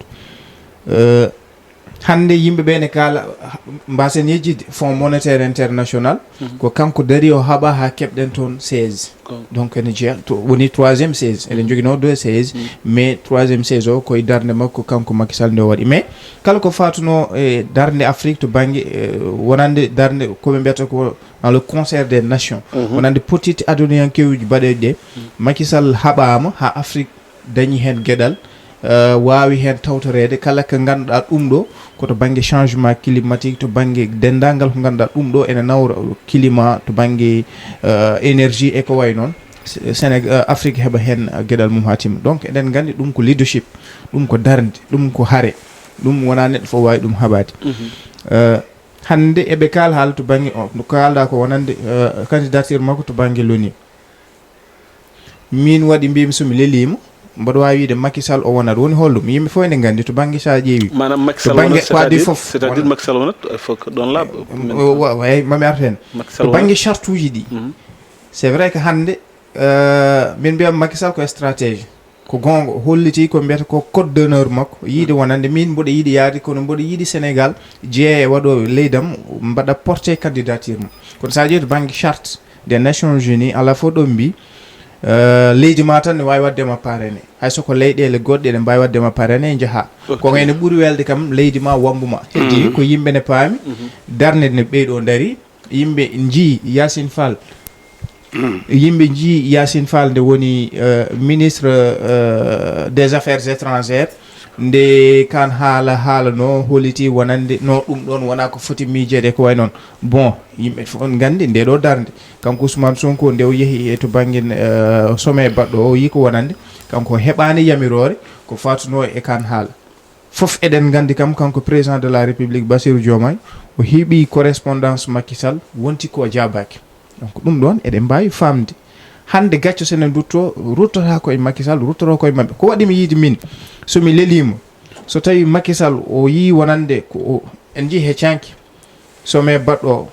Euh, hannde yimɓe ɓe ne kaala, mbasen yejjitde Fonds Monétaire International, ko kanko dari o haɓa haa keɓɗen toon siège. Donc ene jeeya, to, woni troisième siège. Eɗen njoginoo deux sièges, mais troisième siège o koye darnde makko kanko Macky Sall nde o waɗi. Mais kala ko faatuno e darnde Afrique to bannge, euh, wonande darnde ko ɓe mbiyata ko dans le concert des nations, wonande pottitte aduniyankeeji baɗeeji ɗe, Macky Sall haɓaama haa Afrique dañi heen geɗal, euh, waawi heen tawtoreede kala ko ngannduɗaa ɗum ɗo ko to bannge changement climatique, to bannge denndaangal ko ngannduɗaa ɗum ɗo ene nawra climat, to bannge, euh, énergie e ko wayi noon. Se- Sénégal, euh, Afrique heɓa heen geɗal mum haa timma. Donc eɗen nganndi ɗum ko leadership, ɗum ko darnde, ɗum ko hare, ɗum wonaa neɗɗo fof waawi ɗum haɓaade. Euh, hannde eɓe kaal haala to bannge o, no kaalɗaa ko wonande, euh, candidature makko to bannge l'ONU. Min waɗi mbimi so mi leliima, mboɗo waawi wiide Macky Sall o wonat. Woni holɗum? Yimɓe fof ene nganndi to bannge so a ƴeewi. Maanaam Macky To Sall bannge wonat, ko adii c'est-à-dire, fof. C'est-à-dire Macky Sall wonat, il faut que ɗon laaɓa. O- wa- wa- mami artu heen. Macky Sall To wonat. Bannge chartuuji ɗi. C'est vrai que hannde, euh, min mbiyam Macky Sall ko stratège. Ko goonga, o holliti ko mbiyata ko code d'honneur makko, yiide wonande min mboɗo yiɗi yaade, kono mboɗo yiɗi Sénégal jeeya e waɗooɓe leydam mbaɗa porté candidature mum. Kono so a ƴeewi to bannge charte des Nations Unies, alaa fof ɗo mbi, Eh, leydi ma tan ne waawi waɗde ma parrainé. Hay so ko leyɗeele goɗɗe, eɗen mbaawi waɗde ma parrainé, njaha. Ok. Ko ene ɓuri welde kam leydi ma, wambu ma. Heddi ko yimɓe ne paami, darnde ne ɓeyɗo dari. Yimɓe njii Yacine Fall. Yimɓe njii Yacine Fall nde woni, eh, ministre, eh, des affaires étrangères. Nde kan haala, haala no holiti wonande no ɗum ɗon wona ko foti miijeede ko way noon. Bon, yimɓe fof on nganndi nde ɗo darnde. Kanko Ousmane Sonko nde o yehi e to bannge, eh, sommet baɗɗo o, o yii ko wonande. Kanko o heɓaani yamiroore ko faatuno e kan haala. Fof eɗen nganndi kam, kanko président de la République Bassirou Diomaye, o heɓi correspondance Macky Sall, wonti ko jaabaaki. Donc ɗum ɗon eɗen mbaawi faamde. Hannde gacco so ene rutto, ruttata ko e Macky Sall, ruttoto ko e maɓɓe. Ko waɗi mi yiide min, so mi leliima, so tawi Macky Sall o yii wonande ko o, en njii he canki, sommet baɗɗo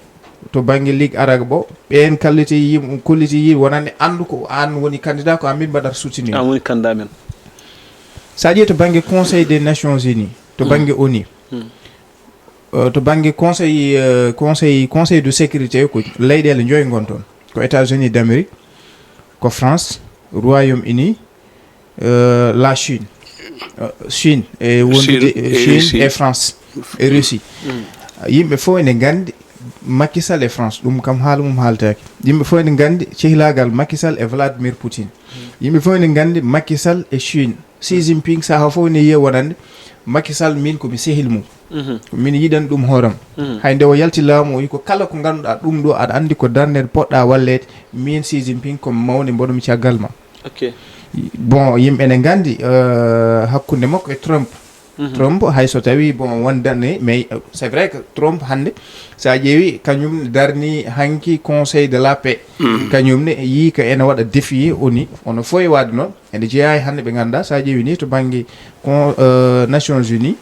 to bannge Ligue Arabe o, ɓeen kalliti yim-, kolliti yii wonande anndu ko aan woni candidat, ko aan min mbaɗata soutenir. Aan woni candidat men. So a ƴeewi to bannge Conseil des Nations Unies, to bannge onu, eh, to bannge Conseil, eh, Conseil, Conseil de sécurité, ko leyɗeele joy ngon toon. Ko États-Unis d'Amérique, ko France, Royaume-Uni, eh, la Chine. Eh, Chine e wondude, Chine e eh, Chine Russie. E France e Russie. Yimɓe fof ene nganndi Macky Sall e France, ɗum kam haala mum haaltaaki. Yimɓe fof ene nganndi cehlaagal Macky Sall e Vladimir Poutine. Yimɓe fof ene nganndi Macky Sall e Chine. Xi Jinping sahaa fof ne yiya wonande Macky Sall, min ko mi sehil mum. Min yiɗan ɗum hooram. Hay nde o yalti laamu, o wi ko kala ko ngannduɗaa ɗum ɗo, aɗa anndi ko darnde poɗɗa walleede, min Xi Jinping ko mawni, mboɗo mi caggal ma. Ok. Bon, yimɓe ne nganndi, eh, hakkunde makko e Trump. Trump, hay so tawi, bon, wondani, mais, eh, c'est vrai que Trump hannde, so a ƴeewi, kañum darni hanki Conseil de la Paix. Kañum ne yii ko ene waɗa défier onu, ono fof e waade noon. Ene jeyaa e hannde ɓe ngannduɗaa, so a ƴeewi ni to bannge con-, eh, Nations Unies,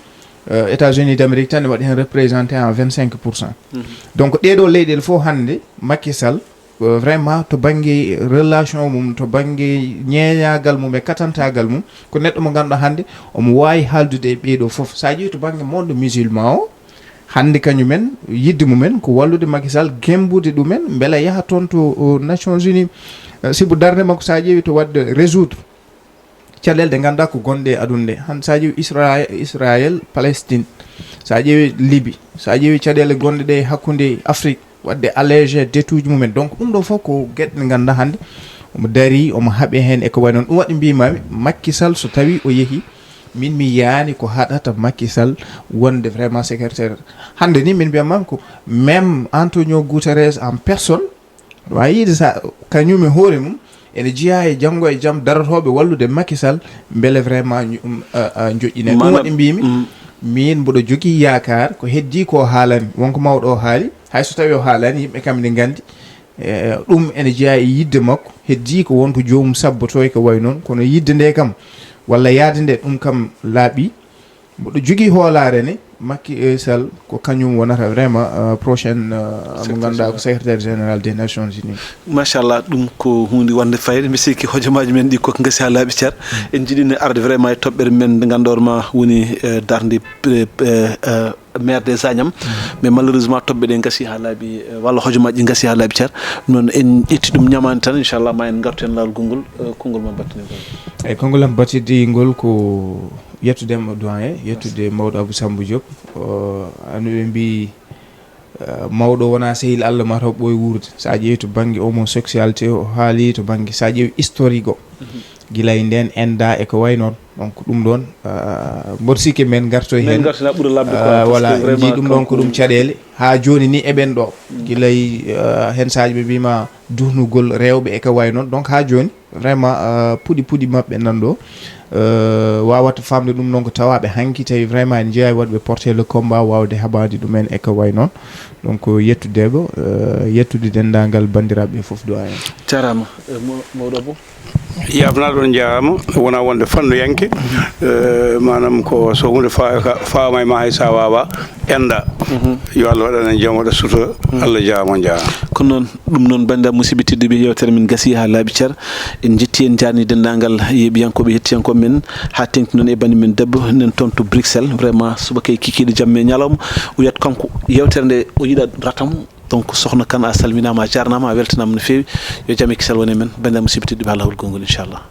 eh, États-Unis d'Amérique tan ne waɗi heen représenté en vingt-cinq pour cent. Donc ɗee ɗoo leyɗeele fof hannde, Macky Sall, eh, vraiment to bannge relation mum, to bannge ñeeñaagal mum e katantaagal mum, ko neɗɗo mo ngannduɗaa hannde omo waawi haaldude e ɓee ɗoo fof. So a ƴeewi to bannge monde musulman o, hannde kañumen, yiɗde mumen ko wallude Macky Sall, gemmbude ɗumen, mbela yaha toon to, o, Nations Unies. Eh, sibu darnde makko, so a ƴeewi to waɗde résoudre caɗeele ɗe ngannduɗaa ko gonɗe e aduna nde. Han, so a ƴeewi Isra-, Israël, Palestine, so a ƴeewi Libye, so a ƴeewi caɗeele gonɗe ɗe hakkunde Afrique, waɗde allégé dette uji mumen. Donc ɗum ɗo fof ko geɗe ɗe ngannduɗaa hannde omo darii, omo haaɓi heen e ko wayi noon. Ɗum waɗi mbiimaami Macky Sall so tawii o yehii, min mi yiyaani ko haɗata Macky Sall wonde vraiment secrétaire. Hannde ni min mbiyatmaami ko même Antonio Guterres en personne, wawi yiide sa kañum e hoore mum ene jeyaa e janngo e jam darotooɓe wallude Macky Sall, mbele vraiment ñu-, um, a, a, joƴƴinee. Ɗum waɗi mbiimi, min mboɗo jogii yaakaar ko heddii ko haalani, wonko mawɗo o haali, hay so tawii o haalani, yimɓe kam ne nganndi, e, ɗum ene jeyaa e yiɗde makko, heddii ko wonko joomum sabbotoo e ko wayi noon, kono yiɗde nde kam, walla yaade nde, ɗum kam laaɓi. Mboɗo jogii hoolaare ne, Macky Sall ko kañum wonata vraiment, euh, prochaine, euh, mo ngannduɗaa ko secrétaire général des Nations Unies. Machallah, ɗum ko huunde wonde fayida. Mi sikki hojomaaji men ɗi koko ngasi haa laaɓi cer. En njiɗino arde vraiment e toɓɓere men nde ngannduɗaa ma woni, euh, darnde, euh, euh, maire des Agnam. Mais malheureusement, toɓɓe ɗe ngasi haa laaɓi, euh, walla hojomaaji ɗi ngasi haa laaɓi cer. Noon en ƴetti ɗum ñamaande tan, inchallah, ma en ngartu heen laawol konngol, euh, konngol ma battinirgol. Eyi, konngol am battinirgol ko yettude mo doyen, yettude mawɗo Abou Samba Diop. O, ano ɓe mbiyi, eh, mawɗo wona sehil Allah, mataw ɓooy wuurde. So a ƴeewi to bannge homosexualité, o haali to bannge, so a ƴeewi historique o. Gila e ndeen enda e ko wayi noon. Donc ɗum ɗoon, eh, mboɗo sikki men ngartoy heen. Voilà, en njii ɗum ɗoon ko ɗum caɗeele. Haa jooni ni eɓen ɗo. Gila e, eh, heen saaji ɓe mbiima duhnugol rewɓe e ko wayi noon. Donc haa jooni, vraiment, euh, puɗi puɗi maɓɓe nan ɗo, euh, wawata famde ɗum noon ko tawaɓe hanki tawi vraiment en jeeya waɗɓe porté le combat wawde haɓade ɗumen e ko way noon. Donc yettude ko, euh, yettude denndaangal banndiraaɓe fof du'a en. Jarama, euh, mo-, mawɗo Abou. Yabnaɗo on jarama, wona wonde fannuyanke, euh, manam ko so hunde fa-, ka-, fama e ma hay sa wawa enda. Yo Allah waɗan en jam, waɗa sutura. Allah jarama, on jarama. Ko noon. Ɗum noon, banndiraaɓe musidɓe tedduɓe, yewtere men gasi haa laaɓi cer. En njetti, en njaarni denndaangal yeeɓiyankooɓe, hettiyankooɓe men, haa teŋti noon e banndi men debbo nan toon to Bruxelles. Vraiment, subaka e kikiiɗe, jamma e ñalawma, o wiyat kanko yewtere nde o yiɗa ratam, Donc sohna Kan, a salminaama, a jaarnaama, a weltanaama no feewi. Yo jam e kisal wone men, banndiraaɓe musidɓe tedduɓe, haa laawol gonngol inchallah.